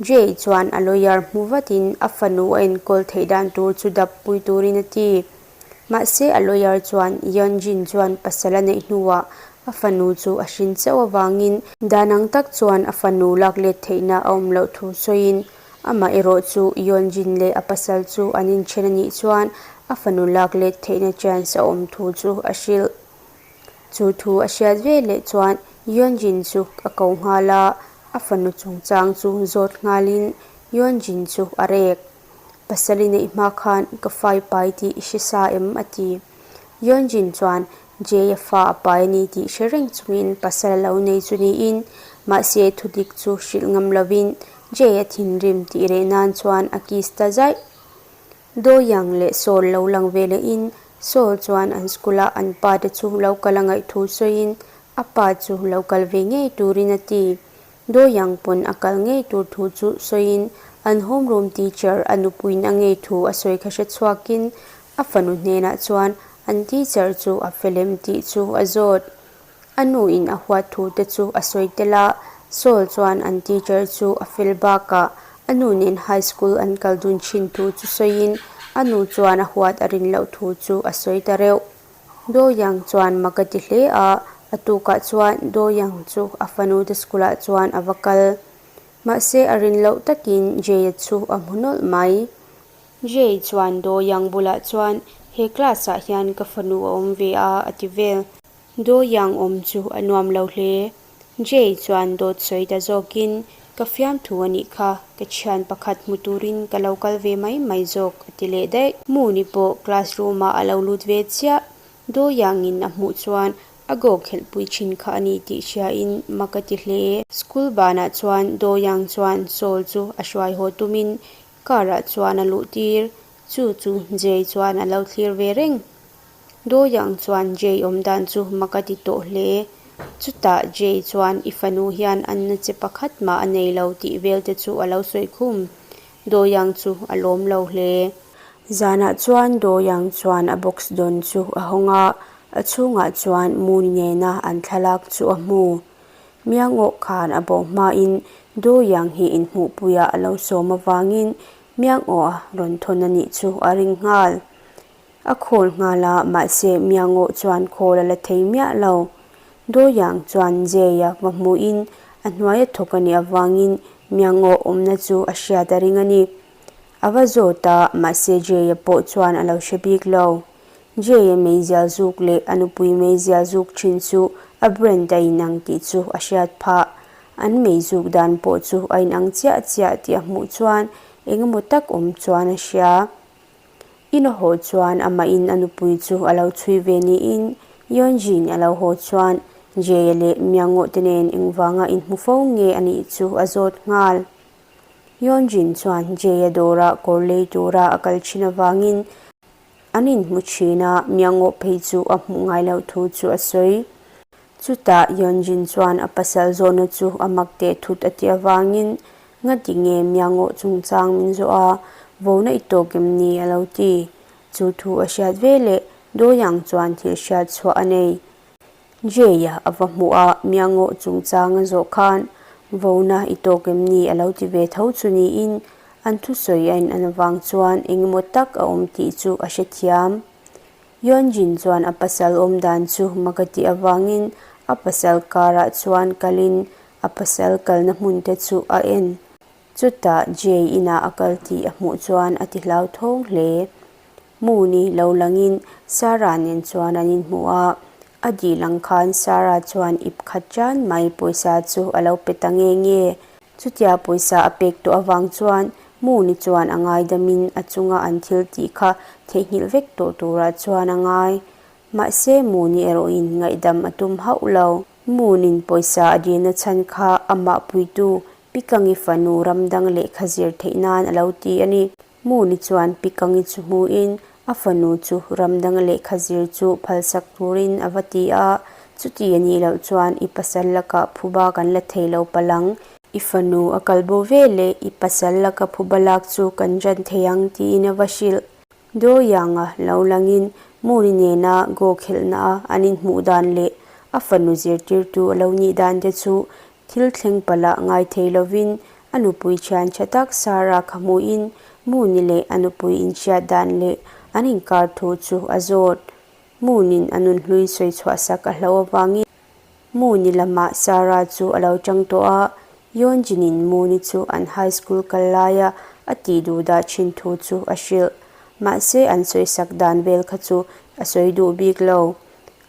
Jay chuan a lawyer hmu vatin a fanu a enkawl theih dan tur chu dap pui turin a ti. Mahse a lawyer chuan Yeonjin chuan pasal a neih hnuah a fanu chu a hrin chauh avangin dan ang tak chuan a fanu lak let theihna a awm loh thu sawiin amah erawh chu Yeonjin leh a pasal chu an inthen a nih chuan a fanu lak let theihna chance a awm thu chu a hrilh. Chu thu a hriat ve leh chuan Yeonjin chu a ko nghal a, a fanu chungchang chu zawt nghalin Yeonjin chu a rek. Pasal i neih hma khan ka fai pai tih i hre sa em? a ti. Yeonjin chuan Jay-a fa a pai a ni tih hre reng chungin pasal a lo nei chu niin, mahse thudik chu hrilh ngam lovin Jay-a thinrim tih reh nan chuan a kiss ta zaih. Doyang leh Saul lo lang ve lehin Saul chuan an school-a an pa te chu lo kal a ngaih thu sawiin a pa chu lo kal ve ngei turin a ti. Doyang pawn a kal ngei tur thu chu sawiin an homeroom teacher a nupuiin a ngei thu a sawi kha hre chhuakin a fanu hnenah chuan an teacher chu a fel em tih chu a zawt. A nu in a huat thu te chu a sawi tel a, Saul chuan an teacher chu a fel bakah a nu nen high school an kal dun thin thu chu sawiin a nu chuan a huat a rin loh thu chu a sawi ta reuh. Do Yang chuan mak a ti hle a, a tukah chuan Do Yang chu a fanu te school ah chuan a va kal. Mahse a rin loh takin Jay-a chu a hmu nawlh mai. Jay chuan Do Yang bulah chuan he class ah hian ka fanu a awm ve a a ti vel. Do Yang awm chu a nuam lo hle. Jay chuan dawt sawi ta zawkin, Ka fiamthu a nih kha, ka thian pakhat hmu turin ka lo kal ve mai mai zawk a ti leh daih. Moon-i pawh classroom ah a lo lut ve chiah. Do Yang-in a hmuh chuan a go khelhpui thin kha a ni tih hriain mak a ti hle. School banah chuan Do Yang chuan Saul chu a hruai haw tumin car ah chuan a luh tir. Chu chu Jay chuan a lo thlir ve reng. Doyang chuan Jay awm dan chu mak a ti tawh hle. Chutah Jay chuan i fanu hian anna che pakhat mah a nei lo tih vel te chu a lo sawi khum. Doyang chu a lawm lo hle. Zanah chuan Doyang chuan a box dawn chu a hawng a, a chhungah chuan Moon nena an thlalak chu a hmu. Miangawh khan a bawh hmain Doyang hi inhmuhpuiah a lo sawm avangin Miangawh a rawn thawn a nih chu a ring nghal. A khawl nghal a, mahse Miangawh chuan khawl a la thei miah lo. Doyang chuan Jay-a va hmuhin a hnuaia thawk a nih avangin Miangawh awmna chu a hriat a ring a ni. A va zawt a, mahse Jay-a pawh chuan a lo hre bik lo. Jay-a meizial zuk leh a nupui meizial zuk thin chu a brand a inang tih chu a hriat phah. An meizuk dan pawh chu a inang chiah chiah tih a hmuh chuan engemaw tak awm chuan a hria. In a haw chuan amahin a nupui chu a lo chhui ve niin Yeonjin a lo haw chuan Jay-a leh Myung-oh te nen engvanga inhmu fo nge a nih chu a zawt nghal. Yeonjin chuan Jay-a dawrah kawr lei tura a kal thin avangin an inhmu thin a, Myung-oh phei chu a hmuh ngai loh thu chu a sawi. Chutah Yeonjin chuan a pasal zawhna chu a mak teh thut a tih avangin Ngati nge Miangawh chungchang min zawh a, vona i tawk em ni a lo ti. Chu thu a hriat ve leh Doyang chuan thil hriat chhuah a nei. Jay-a a va hmuh a, Miangawh chungchang a zawh khan vona i tawk em ni a lo ti ve tho chu niin an thusawi a in an avang chuan engemaw tak a awm tih chu a hrethiam. Yeonjin chuan a pasal awm dan chu mak a tih avangin a pasal karah chuan kalin a pasal kalna hmun te chu a en. Chutah Jay inah a kal tih a hmuh chuan a ti hlauthawng hle. Moon-i lo langin Sarah nen chuan an inhmu a, a dil ang khan Sarah chuan ip khat tan mai pawisa chu a lo pe ta nge nge. Chutia pawisa a pek tawh avang chuan Moon-i chuan a ngaidamin a chunga an thil tih kha theihnghilh vek tawh turah chuan a ngai. Mahse Moon-i erawhin ngaihdam a tum hauh lo. Moon-in pawisa a dilna chhan kha amah puitu Pikangi fanu ramdang lehkha zir theih nan a lo ti a ni. Moon-i chuan Pikangi chu hmuhin a fanu chu ramdang lehkha zir chu phalsak turin a va ti a, chuti a nih loh chuan i pasal lakah phuba kan la thei lo palang, i fanu a kal bo ve leh i pasal laka phuba lak chu kan ran thei ang tiin a va hrilh. Doyanga lo langin Moon-i nena go khelhna a an inhmuh dan leh a fanu zirtirtu a lo nih dan te chu Thil thleng palah ngai thei lovin a nupui thian tha tak Sarah kha hmuhin Moon-i leh a nupui inhriat dan leh an inkar thu chu a zawt. Moon-in a nunhlui sawi chhuahsak a hlo avangin Moon-i lamah Sarah chu a lo tang tawh a, Yeonjin-in Moon-i chu an high school kal laia a tih duh dah thin thu chu a hrilh. Mahse an sawisak dan vel kha chu a sawi duh bik lo.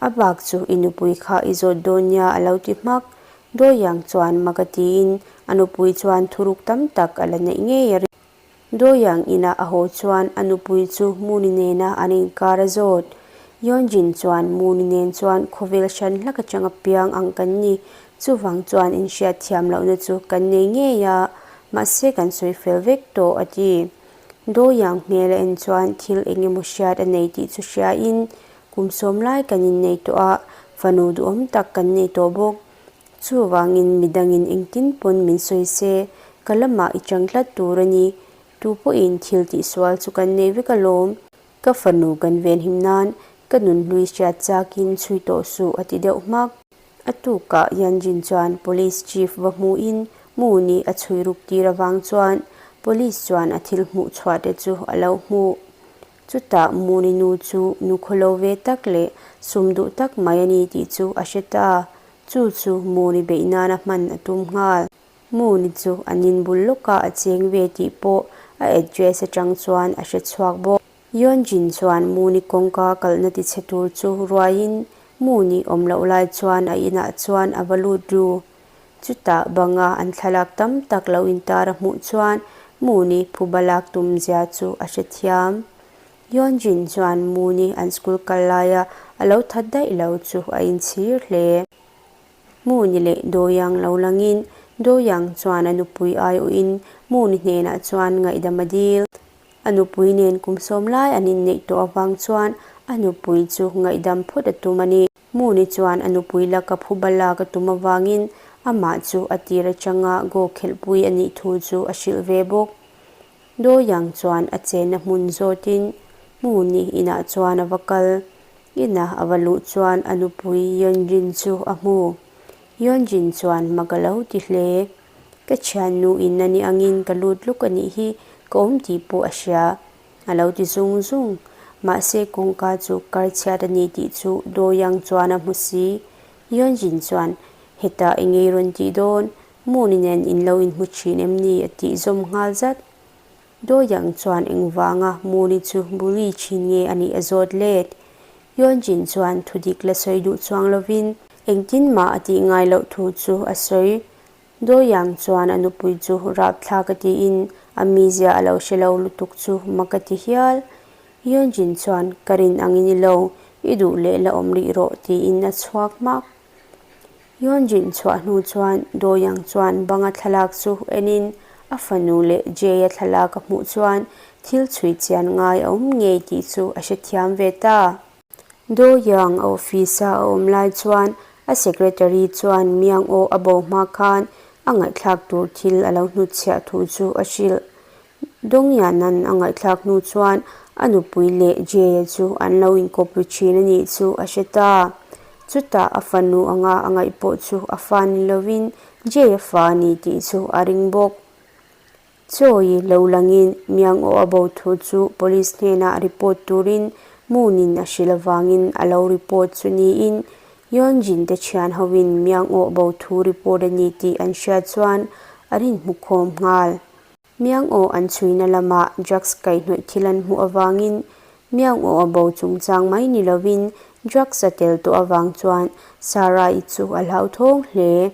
A bak chu i nupui kha i zawt dawn nia a lo ti hmak. Doyang chuan mak a tiin a nupui chuan thuruk tam tak a la neih ngei a ring. Doyang inah a haw chuan a nupui chu Moon-i nena an inkar a zawt. Yeonjin chuan Moon-i nen chuan khawvel hran hlak atanga piang ang kan ni. Chuvang chuan inhriat thiam lohna chu kan nei ngei a, mahse kan sawi fel vek tawh a ti. Doyang hmel a en chuan thil eng emaw hriat a nei tih chu hriain Kum sawm lai kan innei tawh a, fanu duhawm tak kan nei tawh bawk. Chuvangin midangin engtin pawn min sawi se, ka lamah i chang tlat tur a ni. Tu pawhin thil tihsual chu kan nei vek alawm. Ka fanu kan venhim nan ka nunhlui hriat chakin chhui tawh suh a ti deuh hmak. A tukah Yanjin chuan Police Chief va hmuhin Moon-i a chhui ruk tir avang chuan Police chuan a thil hmuh chhuah te chu a lo hmuh. Chutah Muni nu chu nu khawlo ve tak leh sum duh tak mai a ni tih chu a hre ta. Chu chu Muni beih nana hman a tum nghal. Muni chu an inbul lawkah a cheng ve tih pawh a address atang chuan a hre chhuak bawk. Yeonjin chuan Muni kawngka kalhna tichhe tur chu ruaiin Muni awm loh lai chuan a inah chuan a va lut ru. Chutah banga an thlalak tam tak lo intar a hmuh chuan Moon-i phuba lak tum zia chu a hrethiam. Yeonjin chuan Moon-i an school kal laia a lo that daih lo chu a inchhir hle. Moon-i leh Doyoung lo langin Doyoung chuan a nupui aiawhin Moon-i hnenah chuan ngaihdam a dil. A nupui nen kum sawm lai an inneih tawh avang chuan a nupui chu ngaihdam phawt a tum a ni. Moon-i chuan a nupui laka phuba lak a tum avangin amah chu a tir atanga go khelhpui a nih thu chu a hrilh ve bawk. Do Young chuan a chenna hmun zawtin Moon-i inah chuan a va kal. Inah a va luh chuan a nupui Yeon-jin chu a hmu. Yeon-jin chuan mak a lo ti hle. Ka thiannu in a nih angin ka lut luk a nih hi ka awm tih pawh a hria. A lo ti zung zung. Mahse kawngka chu kar chhiat a ni tih chu Do Young chuan a hmu si. Yeonjin chuan, Hetah i ngei rawn tih dawn, Moon-i nen in lo inhmu thin em ni? a tih zawm nghal zat. Do Young chuan engvanga Moon-i chu bully thin nge a nih a zawt let. Yeonjin chuan thudik la sawi duh chuang lovin engtin mah a tih ngai loh thu chu a sawi. Do Young chuan a nupui chu rapthlak a tiin a mizia a lo hre lo lutuk chu mak a ti hial. Yeonjin chuan ka rin ang i ni lo, i duh leh la awm rih rawh tiin a chhuak hmak. Yeonjin chhuah hnu chuan Do Young chuan banga thlalak chu enin a fanu leh Jay-a thlalak a hmuh chuan thil chhui chian ngai a awm ngei tih chu a hrethiam ve ta. Do Young a office-a a awm lai chuan A secretary chuan miang aw a bo hma khan a ngaihthlak tur thil a lo hnutchhiah thu chu a hrilh. Dawngyanan a ngaihthlak hnu chuan a nupui leh Jay-a chu an lo inkawp ri thin a nih chu a hre ta. Chutah a fanu anga a ngaih pawh chu a fa ni lovin Jay-a fa a ni tih chu a ring bawk. Chawi lo langin miang aw a bo thu chu police hnenah report turin Moon-in a hrilh avangin a lo report chu niin Yeonjin te thian hovin miang aw bo thu report a ni tih an hriat chuan an inhmukhawm nghal. Miang aw an chhuina lamah drugs kaihhnawih thil an hmuh avangin miang aw a bo chungchang mai ni lovin drugs a tel tawh avang chuan Sarah-i chu a hlauthawng hle.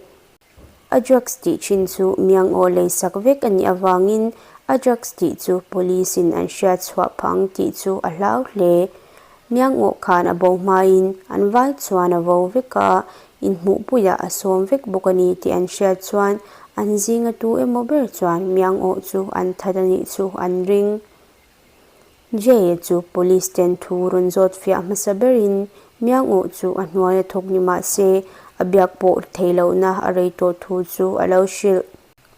A drugs tih thin chu miang aw lei sak vek a nih avangin a drugs tih chu police in an hriat chhuah phah ang tih chu a hlau hle. Miang aw khan a bo hmain an vai chuan a vo vek a, inhmuhpuiah a sawm vek bawk a ni tih an hriat chuan an zinga tu emaw ber chuan miang aw chu an that a nih chu an ring. Jay-a chu police ten thu rawn zawt fiah hmasa berin miang aw chu a hnuaia thawk ni mah se a biak pawh thei lohna a rei tawh thu chu a lo hrilh.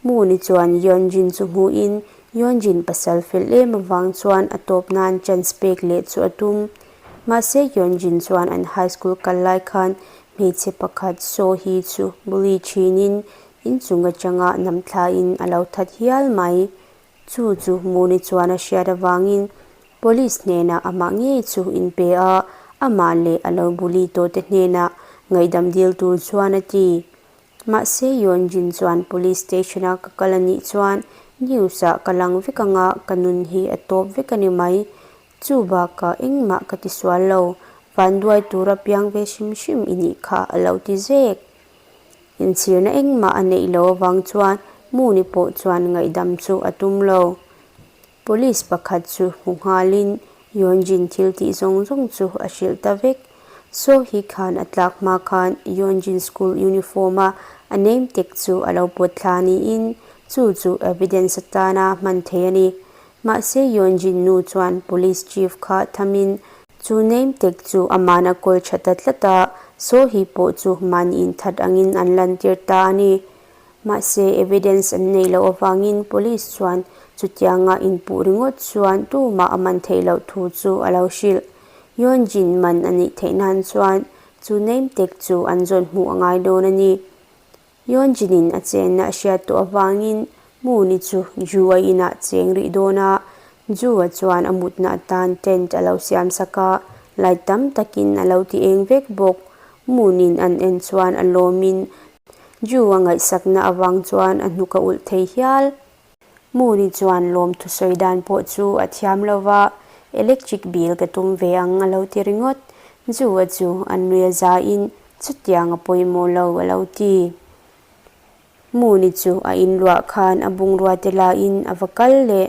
Moon-i chuan Yeonjin chu hmuhin Yeonjin pasal fel em avang chuan a tawp nan chance pek leh chu a tum. Mahse Yeonjin chuan an high school kal lai khan hmeichhe pakhat Soo-hee chu bully thinin inchung atanga namthlain a lo that hial mai. Chu chu Muni chuan a hriat avangin Police hnenah amah ngei chu inpe a, amah leh a lo bully tawhte hnenah ngaihdam dil tur chuan a ti. Mahse Yeonjin chuan Police station-a ka kal a nih chuan news-ah ka lang vek anga ka nun hi a tawp vek a ni mai. Chu bakah engmah ka ti sual lo, vanduai tura piang ve hrim hrim i nih kha a lo ti zek. Inchhirna engmah a neih loh avang chuan Moon-i pawh chuan ngaihdam chu a tum lo. Police pakhat chu hmu nghalin Yeonjin thil tih zawng zawng chu a hrilh ta vek. Sohee khan a tlak hma khan Yeonjin school uniform a a name tag chu a lo pawt thla niin chu chu evidence atana hman thei a ni. Mahse Yeonjin nu chuan police chief kha thamin Chu name tag chu aman a kawl tha ta tlat a, Sohi pawh chu mahni inthat angin an lantir ta a ni. Mahse, evidence an neih loh avangin police chuan chutianga inpuh ringawt chuan tumah a man theih loh thu chu a lo hrilh. Yeonjin man a nih theih nan chuan chu name tag chu an zawn hmuh a ngai dawn a ni. Yeonjin-in a chenna a hriat tawh avangin Moon-i chu Ju-a inah cheng rih dawn a, Ju-a chuan a mutna atan tent a lo siam sak a, light tam takin a lo ti eng vek bawk. Moon-in an en chuan a lawmin Ju-a ngaihsakna avang chuan a hnuk a ulh thei hial. Moon-i chuan lawm thusawi dan pawh chu a thiam lo va, Electric bill ka tum ve ang a lo ti ringawt. Ju-a chu an nui a zain Chutiang a pawimawh lo a lo ti. Muni chu a inluah khan a bungrua te lain a va kal leh.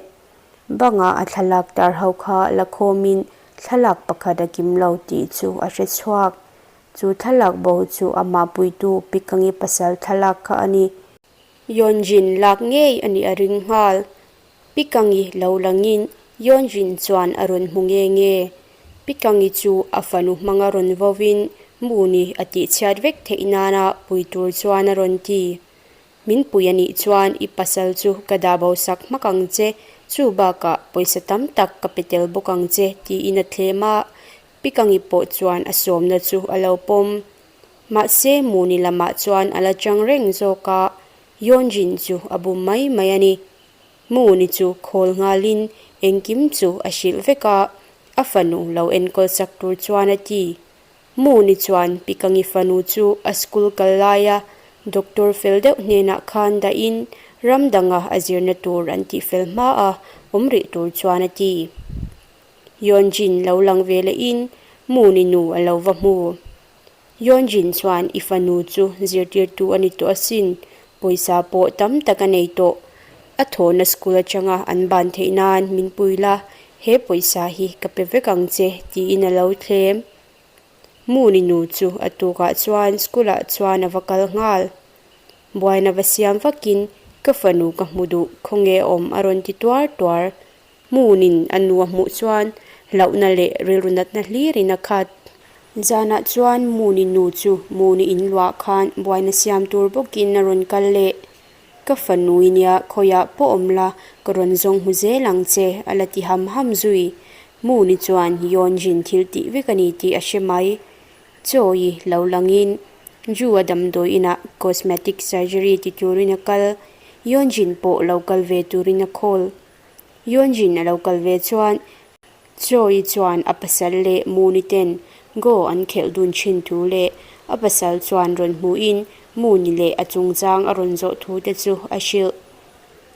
Bangah a thlalak tar ho kha la khawmin thlalak pakhat a kim lo tih chu a hre chhuak. Chu thlalak bo chu amah puitu Pikangi pasal thlalak kha a ni. Yeonjin lak ngei a nih a ring nghal. Pikangi lo langin Yeonjin chuan a rawn hmu nge nge. Pikangi chu a fanu hmanga rawn vovin Moon-i a tihchhiat vek theih nana pui tur chuan a rawn ti. Min pui a nih chuan i pasal chu ka dah bo sak hmak ang che, chu bakah pawisa tam tak ka pe tel bawk ang che tiin a thlem a. Pikangi pawh chuan a sawmna chu a lo pawm. Mahse Moon-i lamah chuan a la chang reng zawk a, Yeonjin chu a bum mai mai a ni. Moon-i chu khawl nghalin engkim chu a hrilh vek a, a fanu lo enkawl sak tur chuan a ti. Moon-i chuan Pikangi fanu chu a school kal laia doctor fel deuh hnenah khan dahin ram danga a zirna tur an tih fel hma a awm rih tur chuan a ti. Yeonjin lo lang ve lehin Moon-i nu a lo va hmu. Yeonjin chuan i fanu chu zirtirtu a ni tawh asin, pawisa pawh tam tak a nei tawh. A thawhna school atanga an ban theih nan min pui la, he pawisa hi ka pe vek ang che tiin a lo thlem. Moon-i nu chu a tukah chuan school ah chuan a va kal nghal. Buaina va siam vakin ka fanu ka hmu duh khawnge awm a rawn ti tuar tuar. Hmunin a nu a hmuh chuan hlauhna leh rilru natna hlirin a khat. Zanah chuan Moon-i nu chu Moon-i in luah khan buaina siam tur bawkin a rawn kal leh. Ka fanu i nia khawiah pawh awm la ka rawn zawng hmu zel ang che a la ti ham ham zui. Moon-i chuan Yeonjin thil tih vek a ni tih a hre mai. Chawi lo langin Ju-a damdawi inah cosmetic surgery ti turin a kal. Yeonjin pawh lo kal ve turin a call. Yeonjin a lo kal ve chuan Choi chuan a pasal leh Moon-i ten Go an khelh dun thin thu leh a pasal chuan rawn hmuhin Moon-i leh a chungchang a rawn zawh thu te chu a hrilh.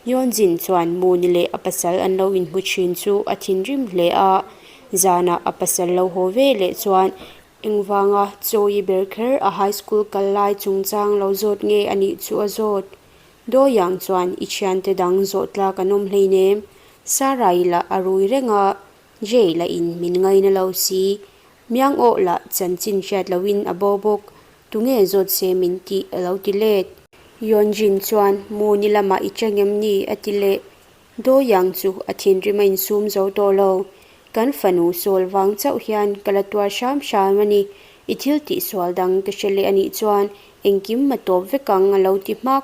Yeonjin chuan Moon-i leh a pasal an lo inhmu thin chu a thinrim hle a, zanah a pasal lo haw ve leh chuan engvanga Choi ber kher a high school kal lai chungchang lo zawt nge a nih chu a zawt. Doyang chuan i thiante dang zawh tlak an awm hleinem, Sarai lah a rui reng a, Jay lah in min ngaina lo si, Miang awh lah chanchin hriat loin a bo bawk, tunge zawt se min tih a lo ti let. Yeonjin chuan Moon-i lamah i cheng em ni? a ti leh. Doyang chu a thinrim a insum zo tawh lo. Kan fanu sawl vang chauh hian ka la tuar hram hram a ni, i thil tihsual dang ka hre leh a nih chuan engkim a tawp vek ang a lo ti hmak.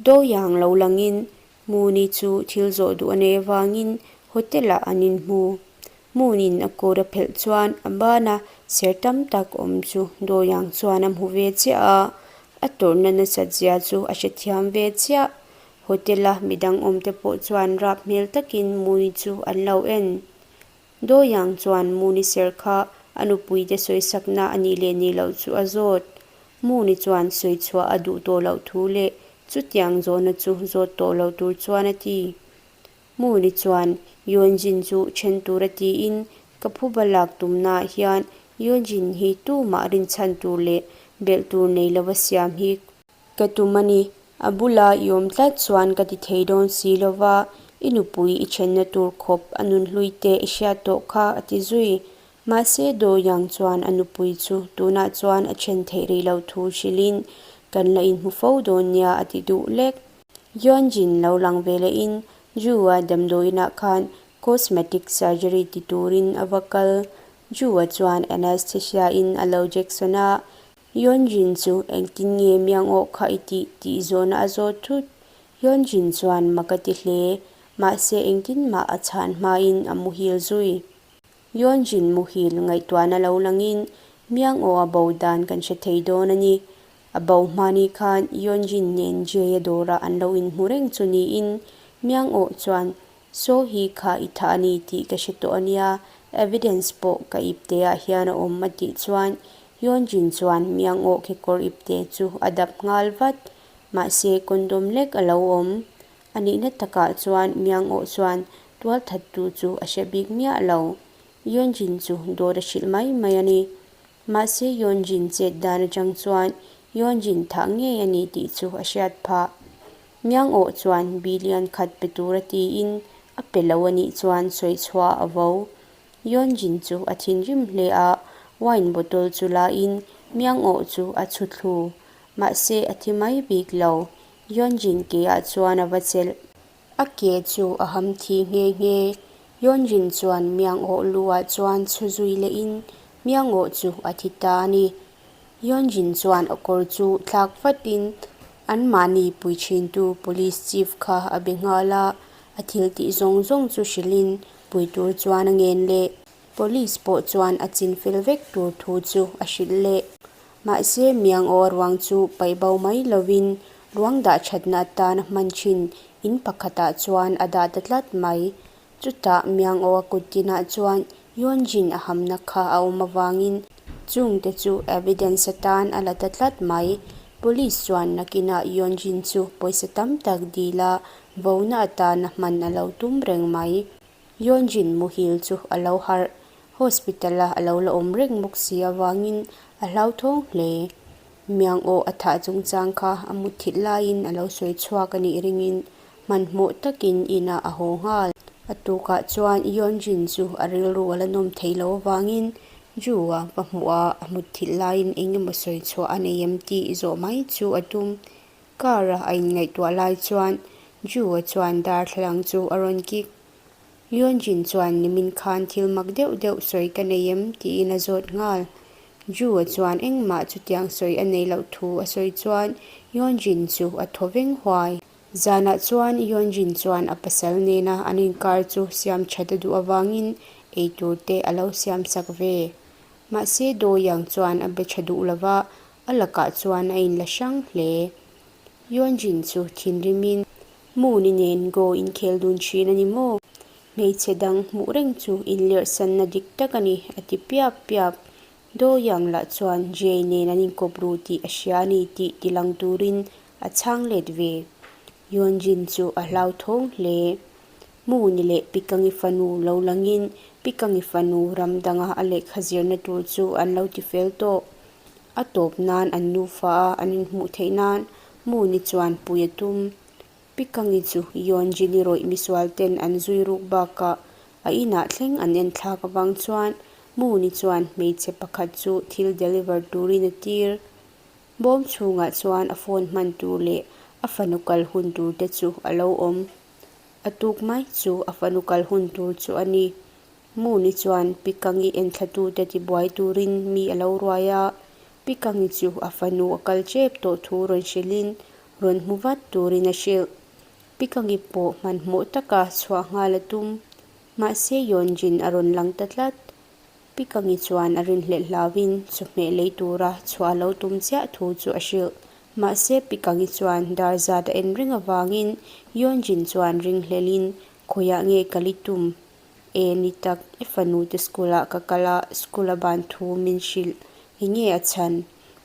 Doyang lo langin Moon-i chu thil zawh duh a nei avangin hotel-ah an inhmu. Moon-in a kut a phelh chuan a bana ser tam tak awm chu Doyang chuan a hmu ve chiah a, a tawrhna nasat zia chu a hrethiam ve chiah. Hotel-a midang awmte pawh chuan rap hmel takin Moon-i chu an lo en. Doyang chuan Moon-i ser kha a nupuite sawisakna a nih leh nih loh chu a zawt. Moon-i chuan sawi chhuah a duh tawh loh thu leh chutiang zawhna chu zawt tawh lo tur chuan a ti. Moon-i chuan Yeonjin chu then tur a tiin ka phuba lak tumnaah hian Yeonjin hi tumah rinchhan tur leh belh tur nei lova siam hi Ka tum a ni, a bula i awm tlat chuan ka ti thei dawn si lo va, i nupui i thenna tur khawp a nunhlui te i hriat tawh kha a ti zui. Mahse Do Yang chuan a nupui chu tunah chuan a then theih rih loh thu hrilhin kan la inhmu fo dawn nia a ti duh lek. Yeonjin lo lang ve lehin Ju-a damdawiinah khan cosmetic surgery ti turin a va kal. Ju-a chuan anaesthesia-in a lo jection a, Yeonjin chu engtin nge miang awh kha i tih tih zawhna a zawt thut. Yeonjin chuan mak a ti hle, mahse engtin mah a chhan hmain a muhil zui. Yeonjin muhil ngaihtuahna lo langin miang awh a bo dan kan hre thei dawn a ni. A bo hmani khan Yeonjin nen Jay-a dawrah an lo inhmu reng chu niin miang awh chuan Saw hi kha i tha a ni tih ka hre tawh a nia, evidence pawh ka ipte ah hian a awm a tih chuan Yeonjin chuan miang awh kekawr ipte chu a dap nghal vat. Mahse condom lek a lo awm. A nihna takah chuan miang awh chuan tualthattu chu a hre bik miah lo. Yeonjin chu dawt a hrilh mai mai a ni. Mahse Yeonjin chet dan atang chuan Yeonjin thah ngei a ni tih chu a hriat phah. Miang awh chuan billion khat pe tura tiin a pe lo a nih chuan sawi chhuah a vo. Yeonjin chu a thinrim hle a, wine bottle chu lain Miang awh chu a chhu thlu. Mahse a thi mai bik lo. Yeonjin ke ah chuan a va chelh. A ke chu a ham thi nghe nghe. Yeonjin chuan Miang awh lu ah chuan chhu zui lehin Miang awh chu a thi ta a ni. Yeonjin chuan a kawr chu thlak vatin anmahni pui thintu police chief kha a be nghal a, a thil tih zawng zawng chu hrilhin pui tur chuan a ngen leh. Police pawh chuan a chin fel vek tur thu chu a hrilh leh. Mahse miang aw ruang chu paih bo mai lovin ruang dah thatna atana hman thin in pakhatah chuan a dah ta tlat mai. Chutah miang aw a kut tinah chuan Yeonjin a hamna kha a awm avangin chungte chu evidence atan a la ta tlat mai. Police chuan nakinah Yeonjin chu pawisa tam tak dil a vona atana hman a lo tum reng mai. Yeonjin muhil chu a lo harh. Hospital-a a lo la awm reng bawk si avangin a hlauthawng hle. Miang aw a thah chungchang kha a mutthilh laiin a lo sawi chhuak a nih ringin Hmanhmawh takin inah a haw nghal. A tukah chuan Yeonjin chu a rilru a la nawm theih loh avangin Ju-a va hmuh a, a hmut thilh laiin eng emaw sawi chhuah a nei em tih zawh mai chu a tum. Car-a a inngaihtuah lai chuan Ju-a chuan darthlalang chu a rawn kik. Yeonjin chuan nimin khan thil mak deuh deuh sawi ka nei em tiin a zawt nghal. Ju-a chuan engmah chutiang sawi a nei loh thu a sawi chuan Yeonjin chu a thaw veng huai. Zanah chuan Yeonjin chuan a pasal nena an inkar chu siam that a duh avangin eitur te a lo siam sak ve. Mahse Do Young chuan a be tha duh lova, a lakah chuan a inla hrang hle. Yeonjin chu thinrimin Moon-i nen Go inkhel dun thin a ni maw? Hmeichhe dang hmuh reng chu inlerhsanna dik tak a ni, a ti piap piap. Do Young lah chuan Jay nen an inkawp ru tih a hria a ni tih tilang turin a chhang let ve. Yeonjin chu a hlauthawng hle. Moon-i leh Pikangi fanu lo langin Pikangi fanu ram danga a lehkha zirna tur chu an lo ti fel tawh. A tawp nan an nufa a an inhmuh theih nan Moon-i chuan pui a tum. Pikangi chu Yeonjin-i rawih misual ten an zui ruk bakah a inah thleng an en thlak avang chuan Moon-i chuan hmeichhe pakhat chu thil deliver turin a tir. Bawm chhungah chuan a phone hman tur leh a fanu kal hun tur te chu a lo awm. A tuk mai chu a fanu kal hun tur chu a ni. Moon-i chuan Pikangi enthlatute tibuai turin mi a lo ruai a, Pikangi chu a fanu a kal tep tawh thu rawn hrilhin rawn hmu vat turin a hrilh. Pikangi pawh hmanhmawh taka chhuah nghal a tum. Mahse Yeonjin a rawn lang ta tlat. Pikangi chuan a rinhlelh hlauhin chawhmeh lei tura chhuah a lo tum chiah thu chu a hrilh. Mahse Pikangi chuan dar zat a en reng avangin Yeonjin chuan ringhlelhin khawiah nge kal i tum? E ni tak, i fanu te school ah ka kal a, school a ban thu min hrilh. Enge a chhan?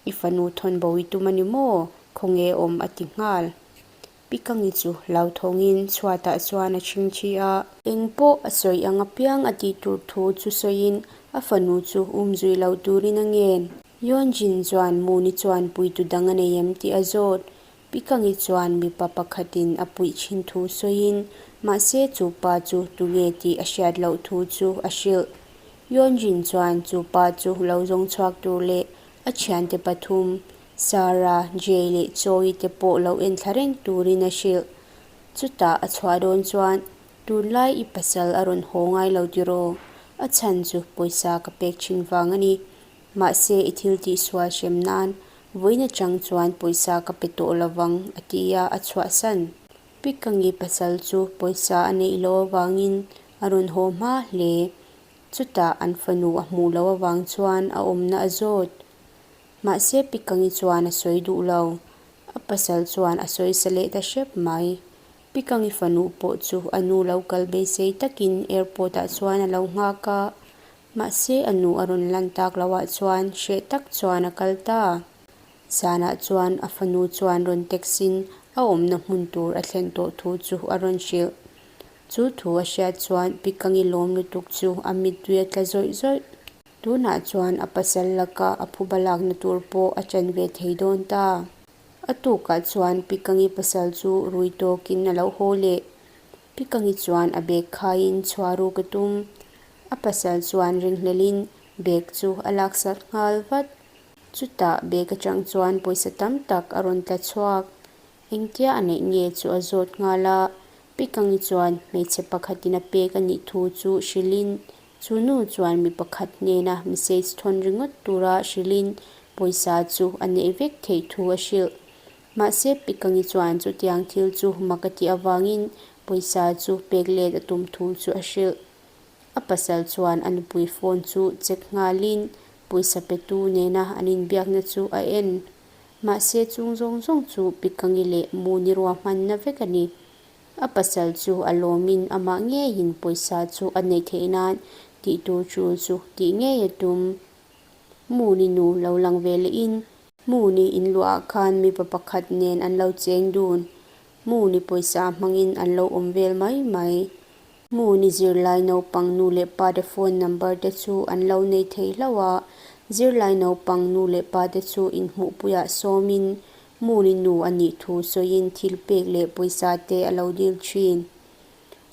I fanu thawn bo i tum a ni maw? Khawnge awm a ti nghal. Pikangi chu hlauthawngin chhuatah chuan a chhingchhi a. Eng pawh a sawi ang apiang a tih tur thu chu sawiin a fanu chu umzui lo turin a ngen. Yeonjin chuan Moon-i chuan puitu dang a nei em tih a zawt. Pikangi chuan mipa pakhatin a puih thin thu sawiin mahse chu pa chu tunge tih a hriat loh thu chu a hrilh. Yeonjin chuan chu pa chu lo zawng chhuak tur leh a thiante pathum, Sara, Jay leh Choi te pawh lo enthla reng turin a hrilh. Chutah a chhuah dawn chuan tunlai i pasal a rawn haw ngai lo tiraw? A chhan chu pawisa ka pek thin vang a ni. Mahse i thil tihsual hrem nan vawiin atang chuan pawisa ka pe tawh lovang a ti a, a chhuahsan. Pikangi pasal chu pawisa a neih loh avangin a rawn haw hma hle. Chutah an fanu a hmuh loh avang chuan a awmna a zawt. Mahse Pikangi chuan a sawi duh lo. A pasal chuan a sawi sa leh ta hrep mai. Pikangi fanu pawh chu a nu lo kal beisei takin airport ah chuan a lo nghak a. Mahse a nu a rawn lan tak loh ah chuan hreh tak chuan a kal ta. Zanah chuan a fanu chuan rawn text in a awmna hmun tur a thlen tawh thu chu a rawn hrilh. Chu thu a hriat chuan Pikangi lawm lutuk chu a mittui a tla zawih zawih. Tunah chuan a pasal laka a phuba lakna tur pawh a chan ve thei dawn ta. A tukah chuan Pikangi pasal chu rui tawkin a lo haw leh. Pikangi chuan a bag khaiin chhuah ruk a tum. A pasal chuan ringhlelin bag chu a laksak nghal vat. Chutah bag atang chuan pawisa tam tak a rawn tla chhuak. Engtia a neih nge chu a zawt nghal a, Pikangi chuan hmeichhe pakhatin a pek a nih thu chu hrilhin chu nu chuan mi pakhat hnena message thawn ringawt tura hrilhin pawisa chu a neih vek theih thu a hrilh. Mahse Pikangi chuan chutiang thil chu mak a tih avangin pawisa chu pek let a tum thu chu a hrilh. A pasal chuan a nupui phone chu check nghalin pawisa petu nena an inbiakna chu a en. Mahse chung zawng zawng chu Pikangi leh Muni ruahmanna vek a ni. A pasal chu a lawmin amah ngeiin pawisa chu a neih theih nan tih tur tul chu tih ngei a tum. Muni nu lo lang ve lehin Muni inluahah khan mipa pakhat nen an lo cheng dun. Muni pawisa hmangin an lo awm vel mai mai. Muni zirlai naupang nu leh pa te phone number te chu an lo nei thei hlauh a, zirlai naupang nu leh pa te chu inhmuhpuiah sawmin Muni nu a nih thu sawiin thil pek leh pawisa te a lo dil thin.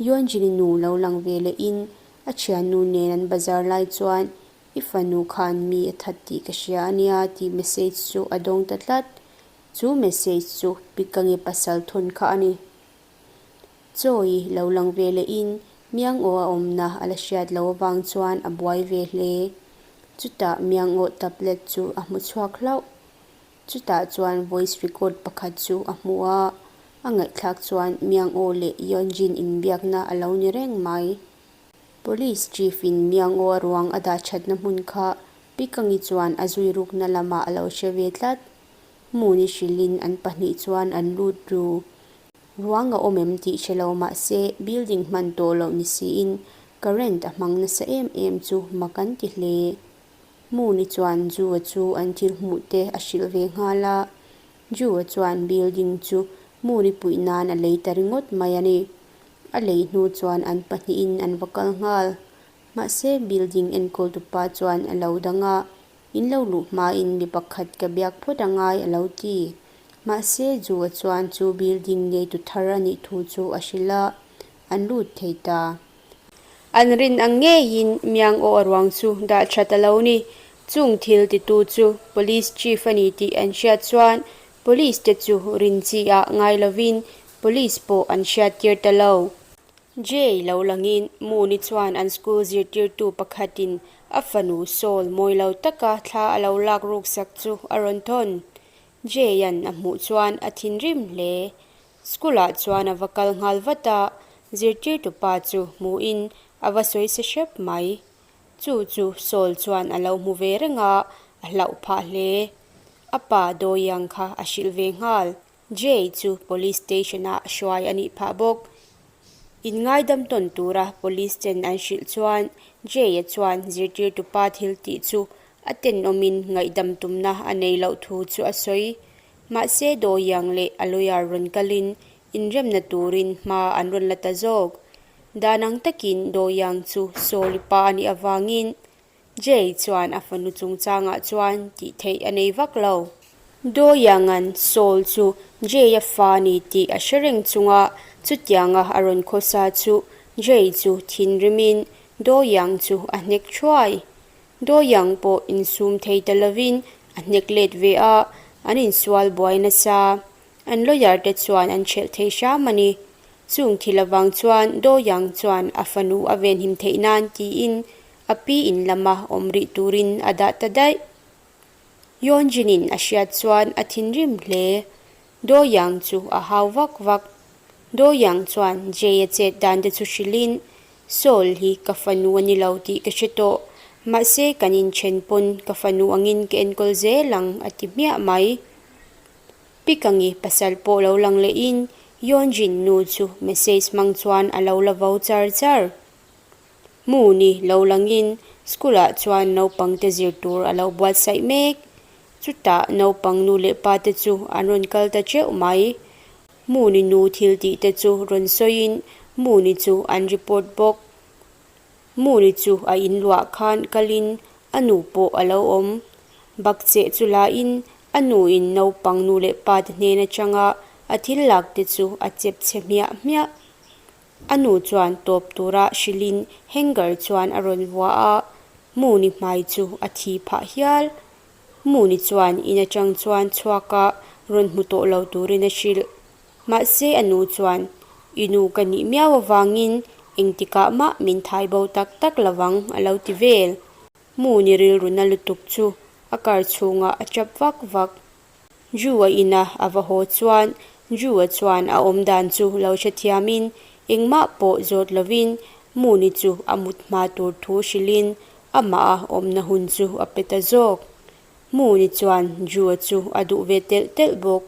Yeonjin-i nu lo lang ve lehin a thiannu nen an bazar lai chuan I fanu khan mi a that tih ka hria a nia tih message chu a dawng ta tlat. Chu message chu Pikangi pasal thawn kha a ni. Chawi lo lang ve lehin Miangaw a awmna a la hriat loh avang chuan a buai ve hle. Chutah Miangaw tablet chu a hmu chhuak hlauh. Chutah chuan voice record pakhat chu a hmu a, a ngaihthlak chuan Miangaw leh Yeonjin inbiakna a lo ni reng mai. Police Chief in Miangaw a ruang a dah thatna hmun kha Pikangi chuan a zui rukna lamah a lo hre ve tlat. Hmun i hrilhin an pahnih chuan an lut ru. Ruang a awm em tih hre lo mah se building hman tawh loh ni siin current a hmang nasa em em chu mak an ti hle. Hmun i chuan Ju-a chu an thil hmuh te a hrilh ve nghal a. Ju-a chuan building chu hmun i puih nan a lei ta ringawt mai a ni. A lei hnu chuan an pahnihin an va kal nghal. Mahse building enkawltu pa chuan a lo dang a. In lo luh hmain mi pakhat ka biak phawt a ngai a lo ti. Mahse, Ju-a chuan chu building neitu thar a nih thu chu a hrilh a, an lut thei ta. An rin ang ngeiin Miang aw a ruang chu dah that a lo ni. Chung thil titu chu Police Chief a ni tih an hriat chuan Police te chu rin chi ah ngai lovin Police pawh an hriat tir ta lo. Jay lo langin Moon-i chuan an school zirtirtu pakhatin a fanu Saul mawi lo taka thla a lo lak ruksak chu a rawn thawn. Jay-a'n a hmuh chuan a thinrim hle. School-ah chuan a va kal nghal vat a, zirtirtu pa chu hmuhin a va sawi se hrep mai. Chu chu Saul chuan a lo hmu ve reng a, a hlauh phah hle. A pa Doyang kha a hrilh ve nghal. Jay chu Police Station-ah hruai a nih phah bawk. Inngaidam tawn tura Police ten an hrilh chuan Jay-a chuan zirtirtu pa thil tih chu a tenawmin ngaihdam tumna a nei loh thu chu a sawi. Mahse Doyang leh a lawyer rawn kalin inremna turin hma an rawn la ta zawk. Dan ang takin Doyang chu Saul-i pa a nih avangin Jay chuan a fanu chungchangah chuan tih theih a nei vak lo. Doyanga'n Saul chu Jay-a fa a ni tih a hre reng chunga chutianga a rawn khawsa chu Jay chu thinrimin Doyang chu a hnek thuai. Doyang pawh insum thei ta lovin a hnek let ve a, an insual buai nasa. An lawyer te chuan an hrelh thei hram a ni. Chung thil avang chuan Doyang chuan a fanu a venhim theih nan tiin a pi in lama awm rih turin a dah ta daih. Yeonjin-in a hriat chuan a thinrim hle. Do-young chu a hau vak vak. Do-young chuan Jay-a chet dan te chu hrilhin, Seoul hi ka fanu a ni lo tih ka hre tawh. Mahse kan inthen pawn ka fanu angin ka enkawl zel ang a ti hmiah mai. Pikangi pasal pawh lo lang lehin Yeonjin nu chu message hmang chuan a lo la vo char char. Hmuni lo langin school ah chuan naupang te zir tur a lo buatsaih mek. Chutah naupang nu leh pa te chu an rawn kal ta teuh mai. Hmuni nu thil tih te chu rawn sawiin Hmuni chu an report bawk. Hmuni chu a in luah khan kalin a nu pawh a lo awm. Bakcheh chu lain a nu in naupang nu leh pa te hnen atanga a thil lak te chu a chep chhe hmiah hmiah. A nu chuan tawp tura hrilhin hanger chuan a rawn vua a, Moon-i hmai chu a thi phah hial. Moon-i chuan in atang chuan chhuak a rawn hmu tawh lo turin a hrilh. Mahse a nu chuan, I nu ka nih miau avangin engtikah mah min thai bo tak tak lovang a lo ti vel. Moon-i rilru na lutuk chu a kar chhungah a tap vak vak. Drew-a ina a va haw chuan Drew-a chuan a awm dan chu lo hrethiamin engmah pawh zawt lovin Moon-i chu a mut hma tur thu hrilhin amah a awmna hun chu a pe ta zawk. Moon-i chuan Drew-a chu a duh ve telh telh bawk.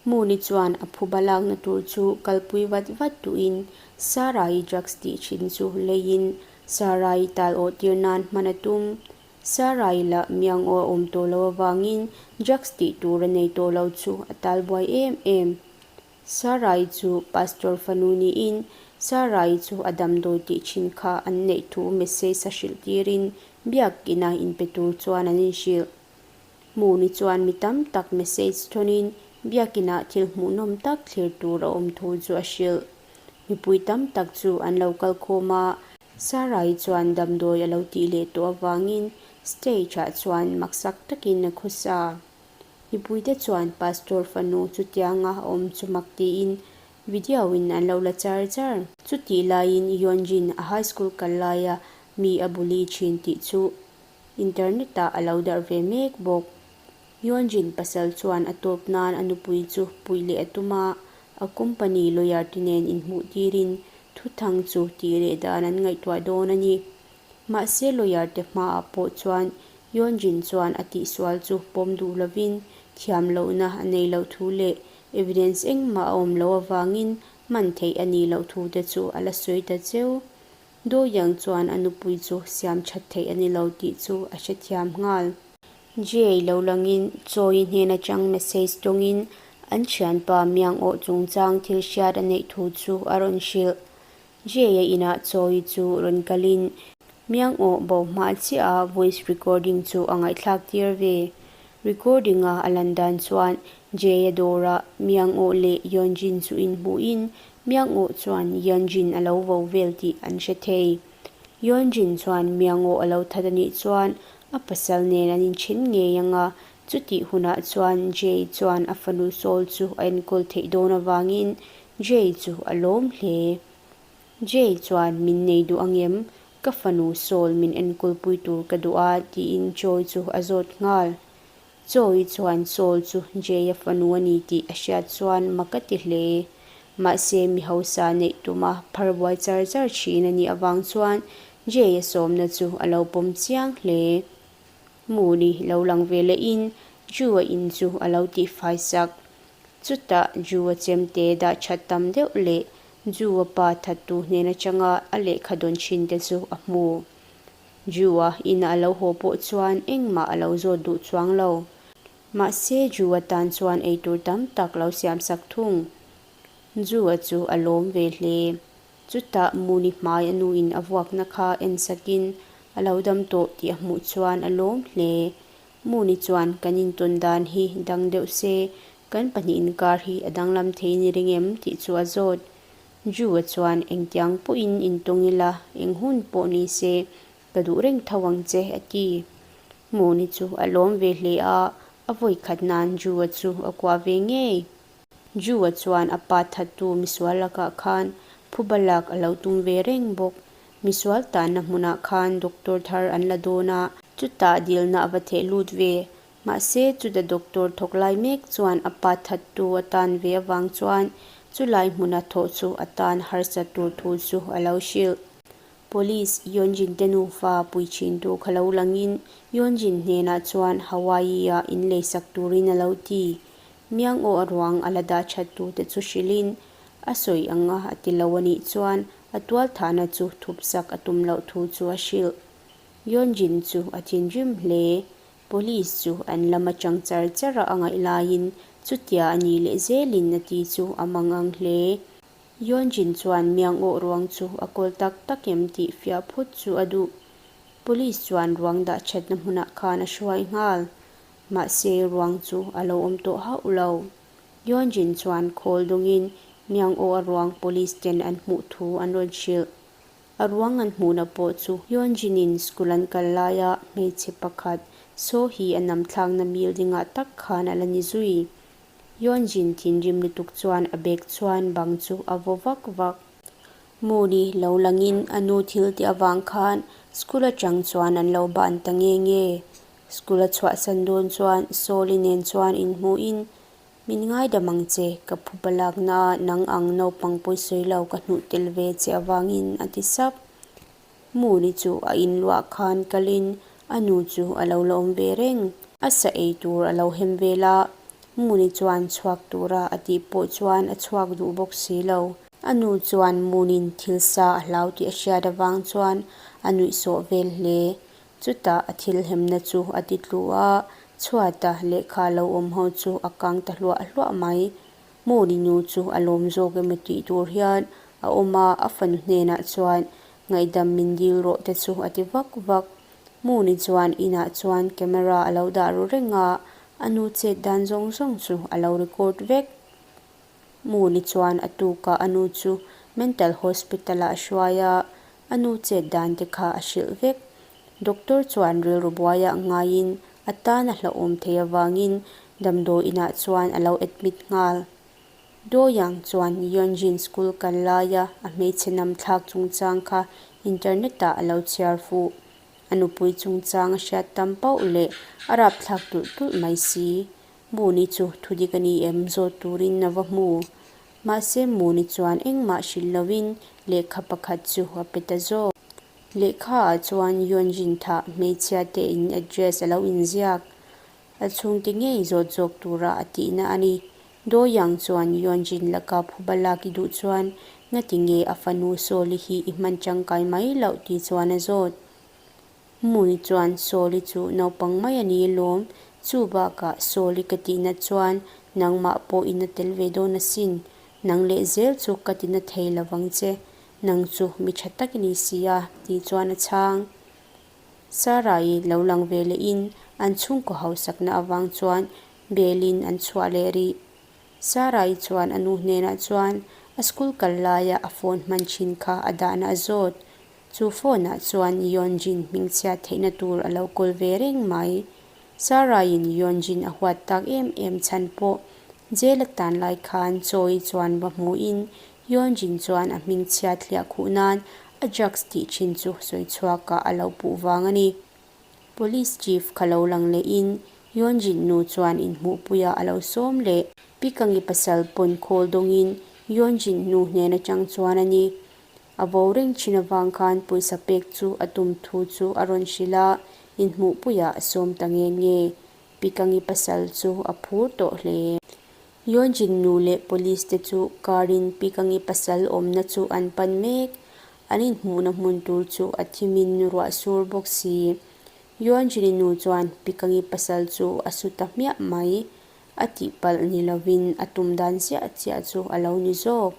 Moon-i chuan a phuba lakna tur chu kalpui vat vat duhin Sarah-i drugs tih thin chu leiin Sarah-i tal awh tir nan hman a tum. Sarai lah miang aw a awm tawh lo avangin drugs tih tur a nei tawh lo chu a tal buai em em. Sarai chu pastor fanu niin Sarai chu a damdawi tih thin kha an neih thu message a hrilh tirin biakina inpe tur chuan an inhrilh. Hmuni chuan mi tam tak message thawnin biakinah thil hmuhnawm tak thlir tur a awm thu chu a hrilh. Mipui tam tak chu an lo kal khawm a, Sarai chuan damdawi a lo tih leh tawh avangin stage ah chuan maksak takin a khawsa. Mipuite chuan Pastor fanu chutianga a awm chu mak tiin video in an lo la char char. Chutih laiin Yeonjin a high school kal laia mi a bully thin tih chu. Internet-ah a lo darh ve mek bawk. Yeonjin pasal chuan a tawp nan a nupui chu puih leh a tum a, a company lawyer te nen inhmuh tirin thuthang chu tih leh dan an ngaihtuah dawn a ni. Mahse lawyer te hmaah pawh chuan Yeonjin chuan a tihsual chu pawm duh lovin thiam lohna a nei loh thu leh evidence engmah a awm loh avangin hman theih a nih loh thu te chu a la sawi ta cheu. Do Young chuan a nupui chu siam that theih a ni lo tih chu a hrethiam nghal. Jay lo langin Choi hnen atang message tawngin an thianpa miang awh chungchang thil hriat a neih thu chu a rawn hrilh. Jay-a inah Choi chu rawn kalin miang awh bo hma chiah a voice recording chu a ngaihthlak tir ve. Recording-a a lan dan chuan Jay-a dawrah miang awh leh Yeonjin chu inhmuhin miang awh chuan Yeonjin a lo vo vel tih an hre thei. Yeonjin chuan miangaw a lo that a nih chuan a pasal nen an inthen ngei ang a, chutih hunah chuan Jay chuan a fanu Saul chu a enkawl theih dawn avangin Jay chu a lawm hle. Jay chuan min nei duh ang em? Ka fanu Saul min enkawlpui tur ka duh a tiin Choi chu a zawt nghal. Choi chuan Saul chu Jay-a fanu a ni tih a hriat chuan mak a ti hle. Mahse, mi hausa neih tuma phar buai char char thin a nih avang chuan Jay-a sawmna chu a lo pawm chiang hle. Moon-i lo lang ve lehin Ju-a in chu a lo tihfai sak. Chutah Ju-a chemte dah that tam deuh leh Ju-a pa thattu hnen atanga a lehkha dawn thin te chu a hmu. Ju-a ina a lo haw pawh chuan engmah a lo zawt duh chuang lo. Mahse, Ju-a tan chuan eitur tam tak lo siam sak thung. Ju-a chu a lawm ve hle. Chutah Muni hmai a nuin a vuakna kha en sakin a lo dam tawh tih a hmuh chuan a lawm hle. Muni chuan kan intawn dan hi dang deuh se, kan pahnih inkar hi a danglam thei ni ring em tih chu a zawt. Ju-a chuan engtiang pawhin intawng ila, eng hun pawh ni se, ka duh reng tho ang che, a ti. Muni chu a lawm ve hle a, a vawi khat nan Ju-a chu a kuah ve ngei. Ju-a chuan a pa thattu misual lakah khan phuba lak a lo tum ve reng bawk. Misual tanna hmunah khan doctor thar an la dawn a, chutah dilna a va theh lut ve. Mahse, chuta doctor thawk lai mek chuan a pa thattu a tan ve avang chuan chulai hmuna thawh chu a tan harsa tur thu chu a lo hrilh. Police Yeonjin te nufa pui thintu kha lo langin Yeonjin hnenah chuan Hawaii-ah in leisak turin a lo ti. Miang aw a ruang a la dah that tute chu hrilhin a sawi anga a ti lo a nih chuan a tualthahna chu thupsak a tum loh thu chu a hrilh. Yeonjin chu a thinrim hle. Police chu an lam atang char char a a ngaih laiin chutia a nih leh zelin a ti chu a mang ang hle. Yeonjin chuan miang awh ruang chu a kawl tak tak em tih fiah phut chu a duh. Police chuan ruang dah thatna hmunah khan a hruai nghal. Mahse ruang chu a lo awm tawh hauh lo. Yeonjin chuan khawl dawngin miang awh a ruang police ten an hmuh thu an rawn hrilh. A ruang an hmuhna pawh chu Yeonjin-in school an kal laia hmeichhe pakhat Soo hi a nam thlakna building-ah tak khan a la ni zui. Yeonjin thinrim lutuk chuan a bag chuan bang chu a vaw vak vak. Moon-i lo langin a nu thil tih avang khan school atang chuan an lo ban ta nge nge. School a chhuahsan dawn chuan Soo-li nen chuan inhmuhin Min ngaidam ang che, ka phu palakna ah nang ang naupang pawisawi lo ka hnuh tel ve che avangin a ti sap. Muni chu a inluah khan kalin a nu chu a lo la awm ve reng. A sa ei tur a lo hem vel a, Muni chuan chhuak tura a tih pawh chuan a chhuak duh bawk si lo. A nu chuan Muni'n thil sa a hlau tih a hriat avang chuan a nuihsawh vel hle. Chutah a thil hemna chu a ti tlu a, chhuata lehkha lo awm ho chu a kang ta hluah hluah mai. Mawni nu chu a lawm zawk emaw tih tur hian a awm a, a fanu hnenah chuan ngaihdam min dil rawh te chu a ti vak vak. Mawni chuan inah chuan camera a lo dah ru reng a, a nu chet dan zawng zawng chu a lo record vek. Mawni chuan a tukah a nu chu mental hospital ah a hruai a, A nu chet dan te kha a hrilh vek. Doctor chuan rilru buaiah ngaiin a tan a hlauhawm thei avangin damdawi inah chuan a lo admit nghal. Doyang chuan Yeonjin school kal laia a hmeichhe nam thlak chungchang kha internet ah a lo chhiar fuh. A nupui chungchang a hriat tam pauh leh a rapthlak tulh tulh mai si. Muni chu thudik a ni em zawt turin a va hmu. Mahse Muni chuan engmah hrilh lovin lehkha pakhat chu a pe ta zawk. Lehkha ah chuan Yeonjin thah hmeichhia te in address a lo inziak. A chhungte ngei zawt zawk tura a tihna a ni. Do Yang chuan Yeonjin laka phuba lak i duh chuan ngati nge a fanu Sawli hi i hman tangkai mai loh tih chuan a zawt. Muni chuan Sawli chu naupang mai a ni lawm, chu bakah Sawli ka tihna chuan nangmah pawh i na tel ve dawn asin, nang leh zel chu ka ti na thei lovang che, nang chu mi tha tak i ni si a tih chuan a chhang. Sarai lo lang ve lehin an chhungkaw hausakna avang chuan belin an chhuah leh rih. Sarai chuan a nu hnenah chuan a school kal laia a phone hman thin kha a dahna a zawt. Chu phone ah chuan Yeonjin hmingchhiat theihna tur a lo kawl ve reng mai. Saraiin Yeonjin a huat tak em em chhan pawh jail a tan lai khan Choi chuan va hmuhin Yeonjin chuan a hmingchhiat hliah khuh nan a drugs tih thin chu sawi chhuakah a lo puh vang a ni. Police chief kha lo lang lehin Yeonjin nu chuan inhmuhpuiah a lo sawm leh. Pikangi pasal pawn khawl dawngin Yeonjin nu hnen atang chuan a ni. A vo reng thin avang khan pawisa pek chu a tum thu chu a rawn hrilh a, inhmuhpuiah a sawm ta nge nge. Pikangi pasal chu a phur tawh hle. Yeonjin nu leh police te chu car in Pikangi pasal awmna chu an pan mek. An inhmuhna hmun tur chu a thimin ruah sur bawk si. Yeonjin-i nu chuan Pikangi pasal chu a su ta hmiah mai. A tihpalh ni lovin a tum dan chiah chiah chu a lo ni zawk.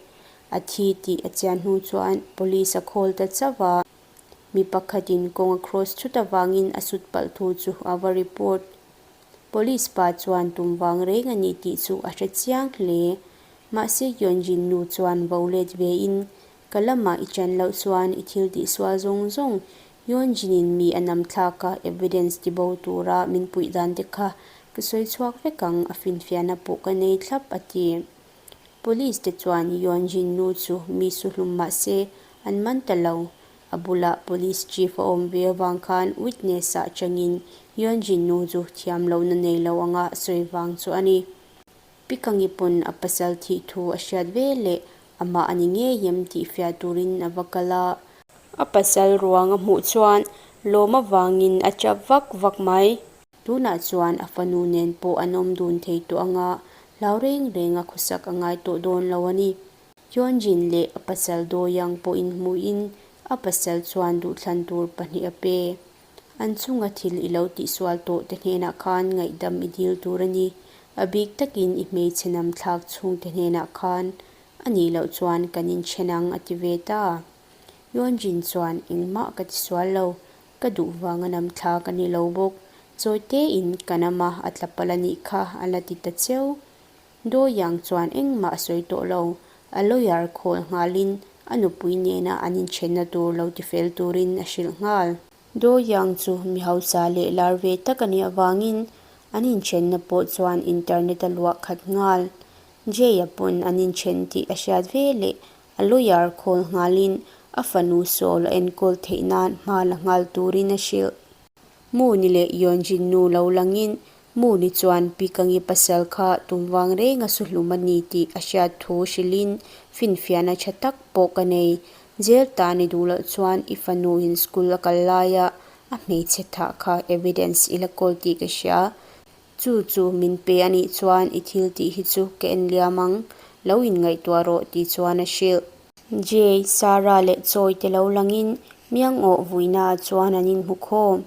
A thi tih a chian hnu chuan police a call ta chauh a. Mi pakhatin kawng a cross thut avangin a sut palh thu chu a va report. Police pa chuan tum vang reng a ni tih chu a hre chiang hle. Mahse Yeonjin nu chuan vo let vein, Ka lamah i chan loh chuan i thil tihsual zawng zawng Yeonjin-in mi a nam thlak a, evidence tibo tura min puih dan te kha ka sawi chhuak vek ang, a finfiahna pawh ka nei thlap a ti. Police te chuan Yeonjin nu chu mi su hlum mah se an man ta lo. A bulah police chief a awm ve avang khan witness ah changin Yeonjin nu chu thiam lohna nei lo anga sawi vang chu a ni. Pikangi pawn a pasal thih thu a hriat ve leh amah a ni ngei em tih fiah turin a va kal a. A pasal ruang a hmuh chuan lawm avangin a chap vak vak mai. Tunah chuan a fanu nen pawh an awm dun thei tawh anga hlau reng reng a khawsak a ngai tawh dawn lo a ni. Yeonjin leh a pasal Doyoung pawh inhmuhin a pasal chuan duhthlan tur pahnih a pe. An chunga thil i lo tihsual tawh te hnenah khan ngaihdam i dil tur a ni. A bik takin i hmeichhe nam thlak chhungte hnenah khan a nih loh chuan kan inthen ang a ti ve ta. Yeonjin chuan engmah ka tisual lo, Ka duh vanga nam thla ka ni lo bawk. Chawi tein ka nam a, a tla palh a nih kha, a la ti ta cheu. Do Yang chuan engmah a sawi tawh lo. A lawyer khawl nghalin a nupui nena an inthenna tur lo tifel turin a hrilh nghal. Do Yang chu mi hausa leh lar ve tak a nih avangin an inthenna pawh chuan internet a luah khat nghal. Jay-a pawn an inthen tih a hriat ve leh A lawyer khawl nghalin a fanu Saul a enkawl theih nan hma la nghal turin a hrilh. Muni leh Yeonjin nu lo langin Muni chuan Pikangi pasal kha tum vang reng a su hlum a ni tih a hriat thu hrilhin finfiahna tha tak pawh ka nei. Jail tan i duh loh chuan i fanu in school a kal laia a hmeichhe thah kha evidence i la kawl tih ka hria. Chu chu min pe a nih chuan i thil tih hi chu ka en liam ang, lo inngaihtuah rawh tih chuan a hrilh. Jay, Sarah leh Choi te lo langin Miangawh vuinaah chuan an inhmu khawm.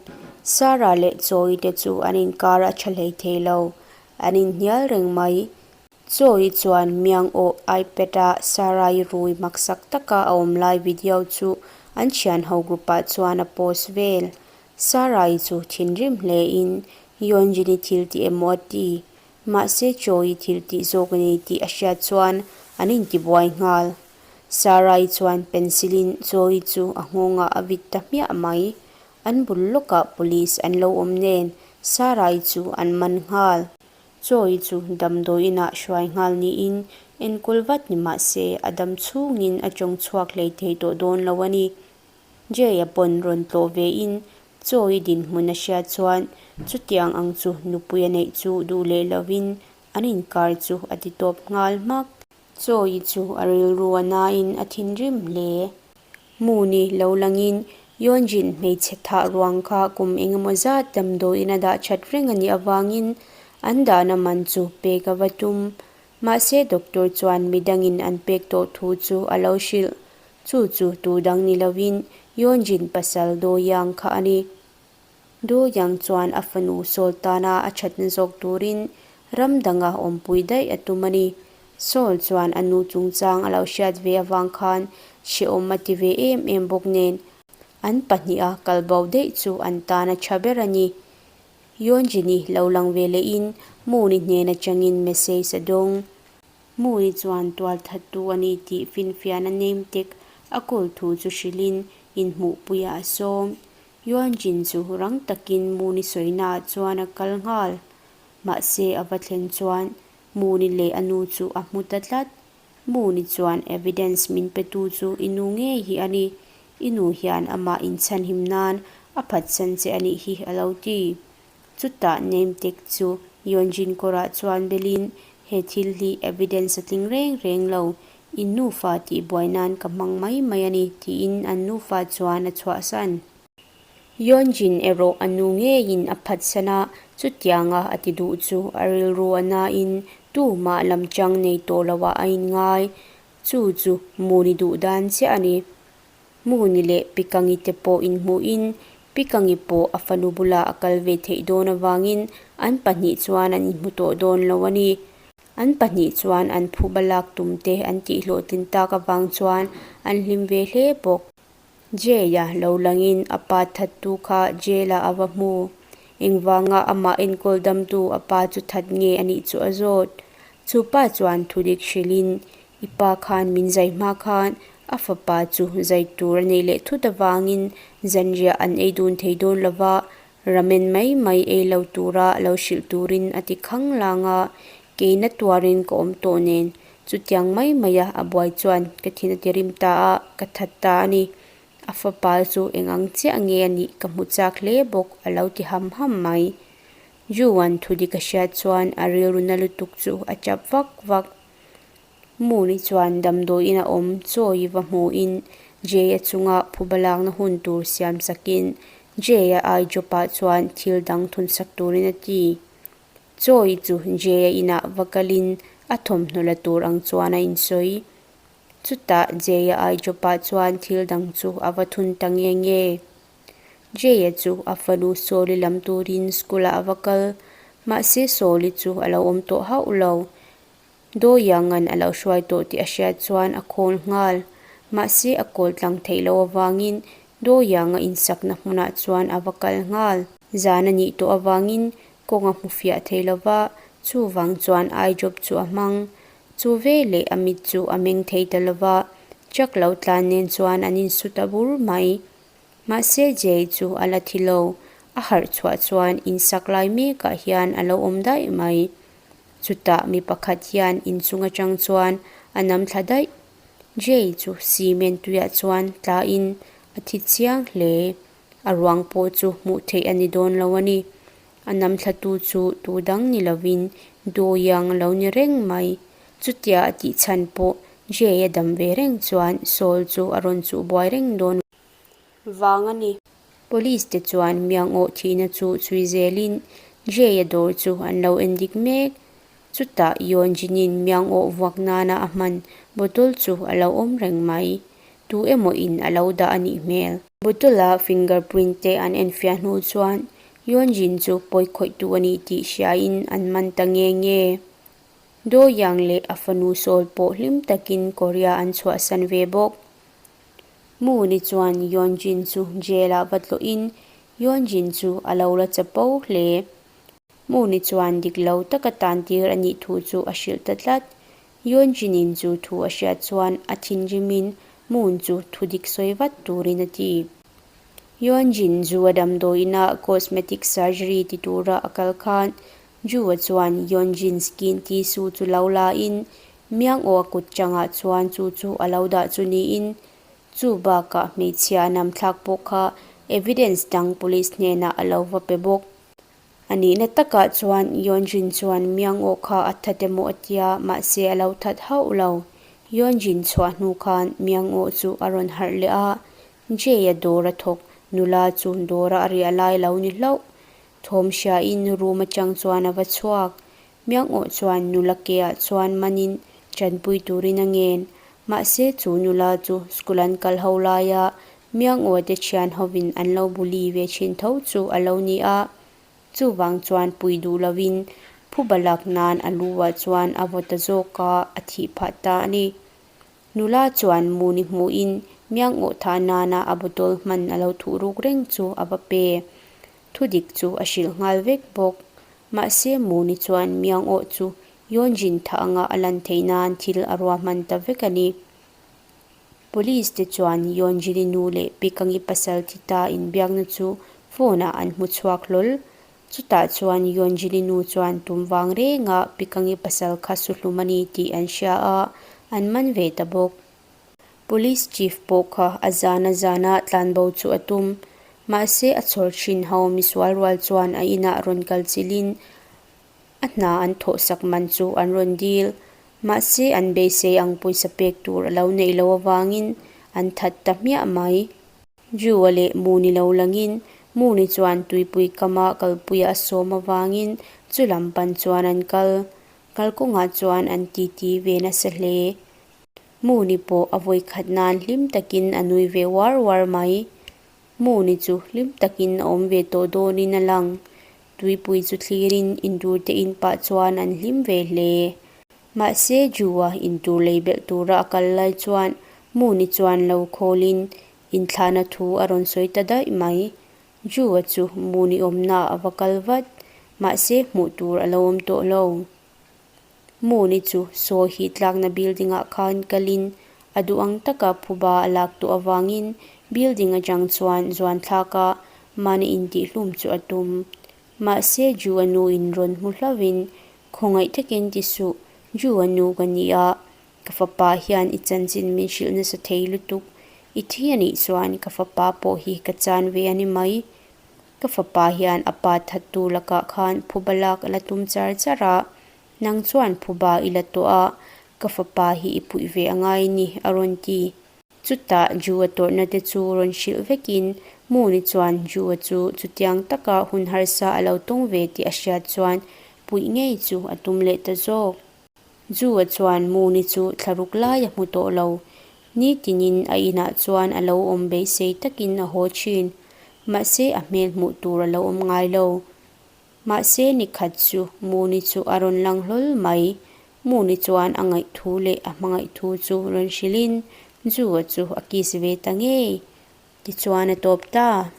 Sarah leh Choi te chu an inkar a tha hlei thei lo, an inhnial reng mai. Choi chuan Miangawh iPad-a Sarah-i rui maksak taka a awm lai video chu an thianho group-ah chuan a post vel. Sarai chu thinrim hle in Yeonjin-i thil tih emaw a ti. Mahse Choi thil tih zawk a ni tih a hriat chuan an intibuai nghal. Sarai chuan pencil in Choi chu a nghawngah a vit ta hmiah mai. An bul lawkah police an lo awm nen Sarai chu an man nghal. Choi chu damdawi inah hruai nghal niin enkawl vat ni mahse a dam chhungin a tawng chhuak hlei thei tawh dawn lo a ni. Jay-a pawn rawn tlawh ve in. Chawi dinhmun a hriat chuan chutiang ang chu nupui a neih chu duh leh lovin an inkar chu a ti tawp nghal hmak. Chawi chu a rilru a nain a thinrim hle. Hmuni lo langin Yeonjin hmeichhe thah ruang kha kum engemaw zat damdawiin a dah that reng a nih avangin an dahna man chu pek a va tum. Mahse doctor chuan midangin an pek tawh thu chu a lo hrilh. Chu chu tu dang ni lovin Yeonjin pasal Do Yang kha a ni. Do Yang chuan a fanu Seoul tana a thatna zawk turin ram danga awmpui daih a tum a ni. Seoul chuan a nu chungchang a lo hriat ve avang khan hrehawm a ti ve em em bawk nen, an pahniha kalbo daih chu an tan a tha ber a ni. Yeonjin-i lo lang ve lehin Moon-i hnen atangin message a dawng. Moon-i chuan tualthattu a ni tih finfiahna name tag a kawl thu chu hrilhin inhmuhpuiah a sawm. Yeonjin chu rang takin Moon-i sawinaah chuan a kal nghal. Mahse a va thlen chuan Moon-i leh a nu chu a hmu ta tlat. Moon-i chuan evidence min petu chu i nu ngei hi a ni. I nu hian amah inchhanhim nan a phatsan che a nih hi a lo ti. Chutah name tag chu Yeonjin kawrah chuan belin he thil hi evidence a tling reng reng lo, in nufa tihbuai nan ka hmang mai mai a ni tiin an nufa chuan a chhuahsan. Yeonjin erawh a nu ngeiin a phatsan a, chutianga a ti duh chu a rilru a nain tumah lamchang nei tawh loah a inngai. Chu chu Moon-i duh dan chiah a ni. Moon-i leh Pikangi te pawh inhmuhin Pikangi pawh a fanu bulah a kal ve theih dawn avangin an pahnih chuan an inhmu tawh dawn lo a ni. An pahnih chuan an phuba lak tum te an tihhlawhtlin tak avang chuan an hlim ve hle bawk. Jay-a lo langin a pa thattu kha jail-ah a va hmu. Engvanga amah enkawl damtu a pa chu that nge a nih chu a zawt. Chu pa chuan thudik hrilhin, I pa khan min zai hma khan a fapa chu zai tur a neih leh thut avangin zanriah an ei dun thei dawn lo va, ramen mai mai ei lo tura lo hrilh turin a ti khang lang a, keina tuarin ka awm tawh nen Chutiang mai maia a buai chuan ka thin a ti rim ta a, ka that ta a ni. A fapa chu eng ang chiah nge a nih ka hmu chak hle bawk a lo ti ham ham mai. Juan thu dik a hriat chuan a rilru na lutuk chu a chap vak vak. Muni chuan damdawiin a awm chawi va hmuhin Jay-a chunga phuba lakna hun tur siam sakin Jay-a ai job-ah chuan thil dang thunsak turin a ti. Chawi chu Jay-a inah va kalin a thawmhnaw la tur ang chuan a insawi. Chutah Jay-a aijawpah chuan thil dang chu a va thun ta nge nge. Jay-a chu a fanu Sawli lam turin school-ah a va kal, mahse Sawli chu a lo awm tawh hauh lo. Dawianga'n a lo hruai tawh tih a hriat chuan a khawl nghal. Mahse a kawl tlang theih loh avangin Dawianga insakna hmunah chuan a va kal nghal. Zan a nih tawh avangin kawng a hmu fiah thei lo va, chuvang chuan eye drop chu a hmang. Chu veleh a mit chu a meng thei ta lo va, truck lo tlan nen chuan an insu ta bur mai. Mahse Jay chu a la thi lo, a harh chhuah chuan insak lai mekah hian a lo awm daih mai. Chutah mi pakhat hian inchung atang chuan a nam thla daih. Jay chu cement tuiah chuan tlain a thi chiang hle. A ruang pawh chu hmuh theih a ni dawn lo a ni. A nam thlatu chu tu dang ni lovin Doyang a lo ni reng mai. Chutia a tih chhan pawh Jay a dam ve reng chuan Saul chu a rawn chuh buai reng dawn vang a ni. Police te chuan Miangawh thihna chu chhui zelin Jay-a dawr chu an lo en dik mek. Chutah Yeonjin-in Miangawh vuak nana a hman bottle chu a lo awm reng mai. Tu emaw in a lo dah a nih hmel. Bottle-a fingerprint te an enfiah hnu chuan Yeonjin chu pawi khawihtu a ni tih hriain an man ta nge nge. Do Yang leh a fanu Seoul pawh hlim takin Korea an chhuahsan ve bawk. Moon-i chuan Yeonjin chu jail-ah va tlawhin Yeonjin chu a lo la chapo hle. Moon-i chuan dik lo taka tantir a nih thu chu a hrilh ta tlat. Yeonjin-in chu thu a hriat chuan a thinrimin Moon chu thu dik sawi vat turin a ti. Yeonjin zu a damdawiinah cosmetic surgery ti tura a kal khan Ju-a chuan Yeonjin skin tissue chu lo lain Miang aw a kut changah chuan chu chu a lo dah chu niin, chu bakah hmeichhia a nam thlak pawh kha Evidence dang police hnenah a lo va pe bawk. A nihna takah chuan Yeonjin chuan Myung-oh kha a that emaw a tia, mahse a lo that hauh lo. Yeonjin chhuah hnu khan Myung-oh chu a rawn harh leh a, Jay-a dawr a thawk, nula chu dawra a riah lai lo ni hlauh. Thawm hriain room atang chuan a va chhuak. Myung-oh chuan nula ke-ah chuan manin tanpui turin a ngen. Mahse chu nula chu school an kal ho laia Myung-oh te thian hovin an lo bully ve thin tho chu a lo ni a. Chuvang chuan pui duh lovin phuba lak nan a lu-ah chuan a vaw ta zawk a, a thih phah ta a ni. Nula chuan Muni hmuhin Myung-oh thah nana a bottle hman a lo thuh ruk reng chu a va pe. Thudik chu a hrilh nghal vek bawk. Mahse Muni chuan Myung-oh chu Yeonjin thah anga a lan theih nan thil a ruahman ta vek a ni. Police te chuan Yeonjin-i nu leh Pikangi pasal thi ta inbiakna chu phone ah an hmu chhuak hlawl. Chutah chuan Yeonjin-i nu chuan tum vang renga Pikangi pasal kha su hlum a ni tih an hria a, an man ve ta bawk. Police chief pawh kha a zana zana tlanbo chu a tum. Mahse a chhawr thin ho misual rual chuan a inah rawn kal chilhin a hna an thawhsak man chu an rawn dil. Mahse an beisei ang pawisa pek tur a lo neih loh avangin an that ta hmiah mai. Drew-a leh Moon-i lo langin Moon-i chuan tuipui kama kalpuia a sawm avangin chu lam pan chuan an kal. Kalkawngah chuan an titi ve nasa hle. Moon-i pawh a vawikhat nan hlim takin a nui ve uar uar mai. Moon-i chu hlim takin a awm ve tawh dawnin a lang. Tuipui chu thlirin intur te in pah chuan an hlim ve hle. Mahse Drew-a intur lei belh tura a kal lai chuan Moon-i chuan lo khawlin inthlahna thu a rawn sawi ta daih mai. Drew-a chu Moon-i awmnaah a va kal vat. Mahse hmuh tur a lo awm tawh lo. Moon-i chu sawi hi tlakna building ah khan kalin a duh ang taka phuba a lak tawh avangin building atang chuan zuan thlak a mahni intihhlum chu a tum. Mahse Ju-a nu in rawn hmu hlauhin khawngaih takin ti suh, Ju-a nu ka ni a, ka fapa hian i chanchin min hrilh nasa thei lutuk, i thi a nih chuan ka fapa pawh hi ka chan ve a ni mai. Ka fapa hian a pa thattu lakah khan phuba lak a la tum char char a, nang chuan phuba i la tawh a, ka fapa hi i puih ve a ngai ni, a rawn ti. Chutah Ju-a tawrhna te chu rawn hrilh vekin Moon-i chuan Ju-a chu chutiang taka hun harsa a lo tawng ve tih a hriat chuan puih ngei chu a tum leh ta zawk. Ju-a chuan Moon-i chu thlaruk lai a hmu tawh lo. Nitinin a inah chuan a lo awm beisei takin a haw thin. Mahse a hmel hmuh tur a lo awm ngai lo. Mahse nikhat chu Moon-i chu a rawn lang hlawl mai. Moon-i chuan a ngaihthu leh a hmangaih thu chu rawn hrilhin Ju-a chu a kiss ve ta ngei. Tichuan a tawp ta.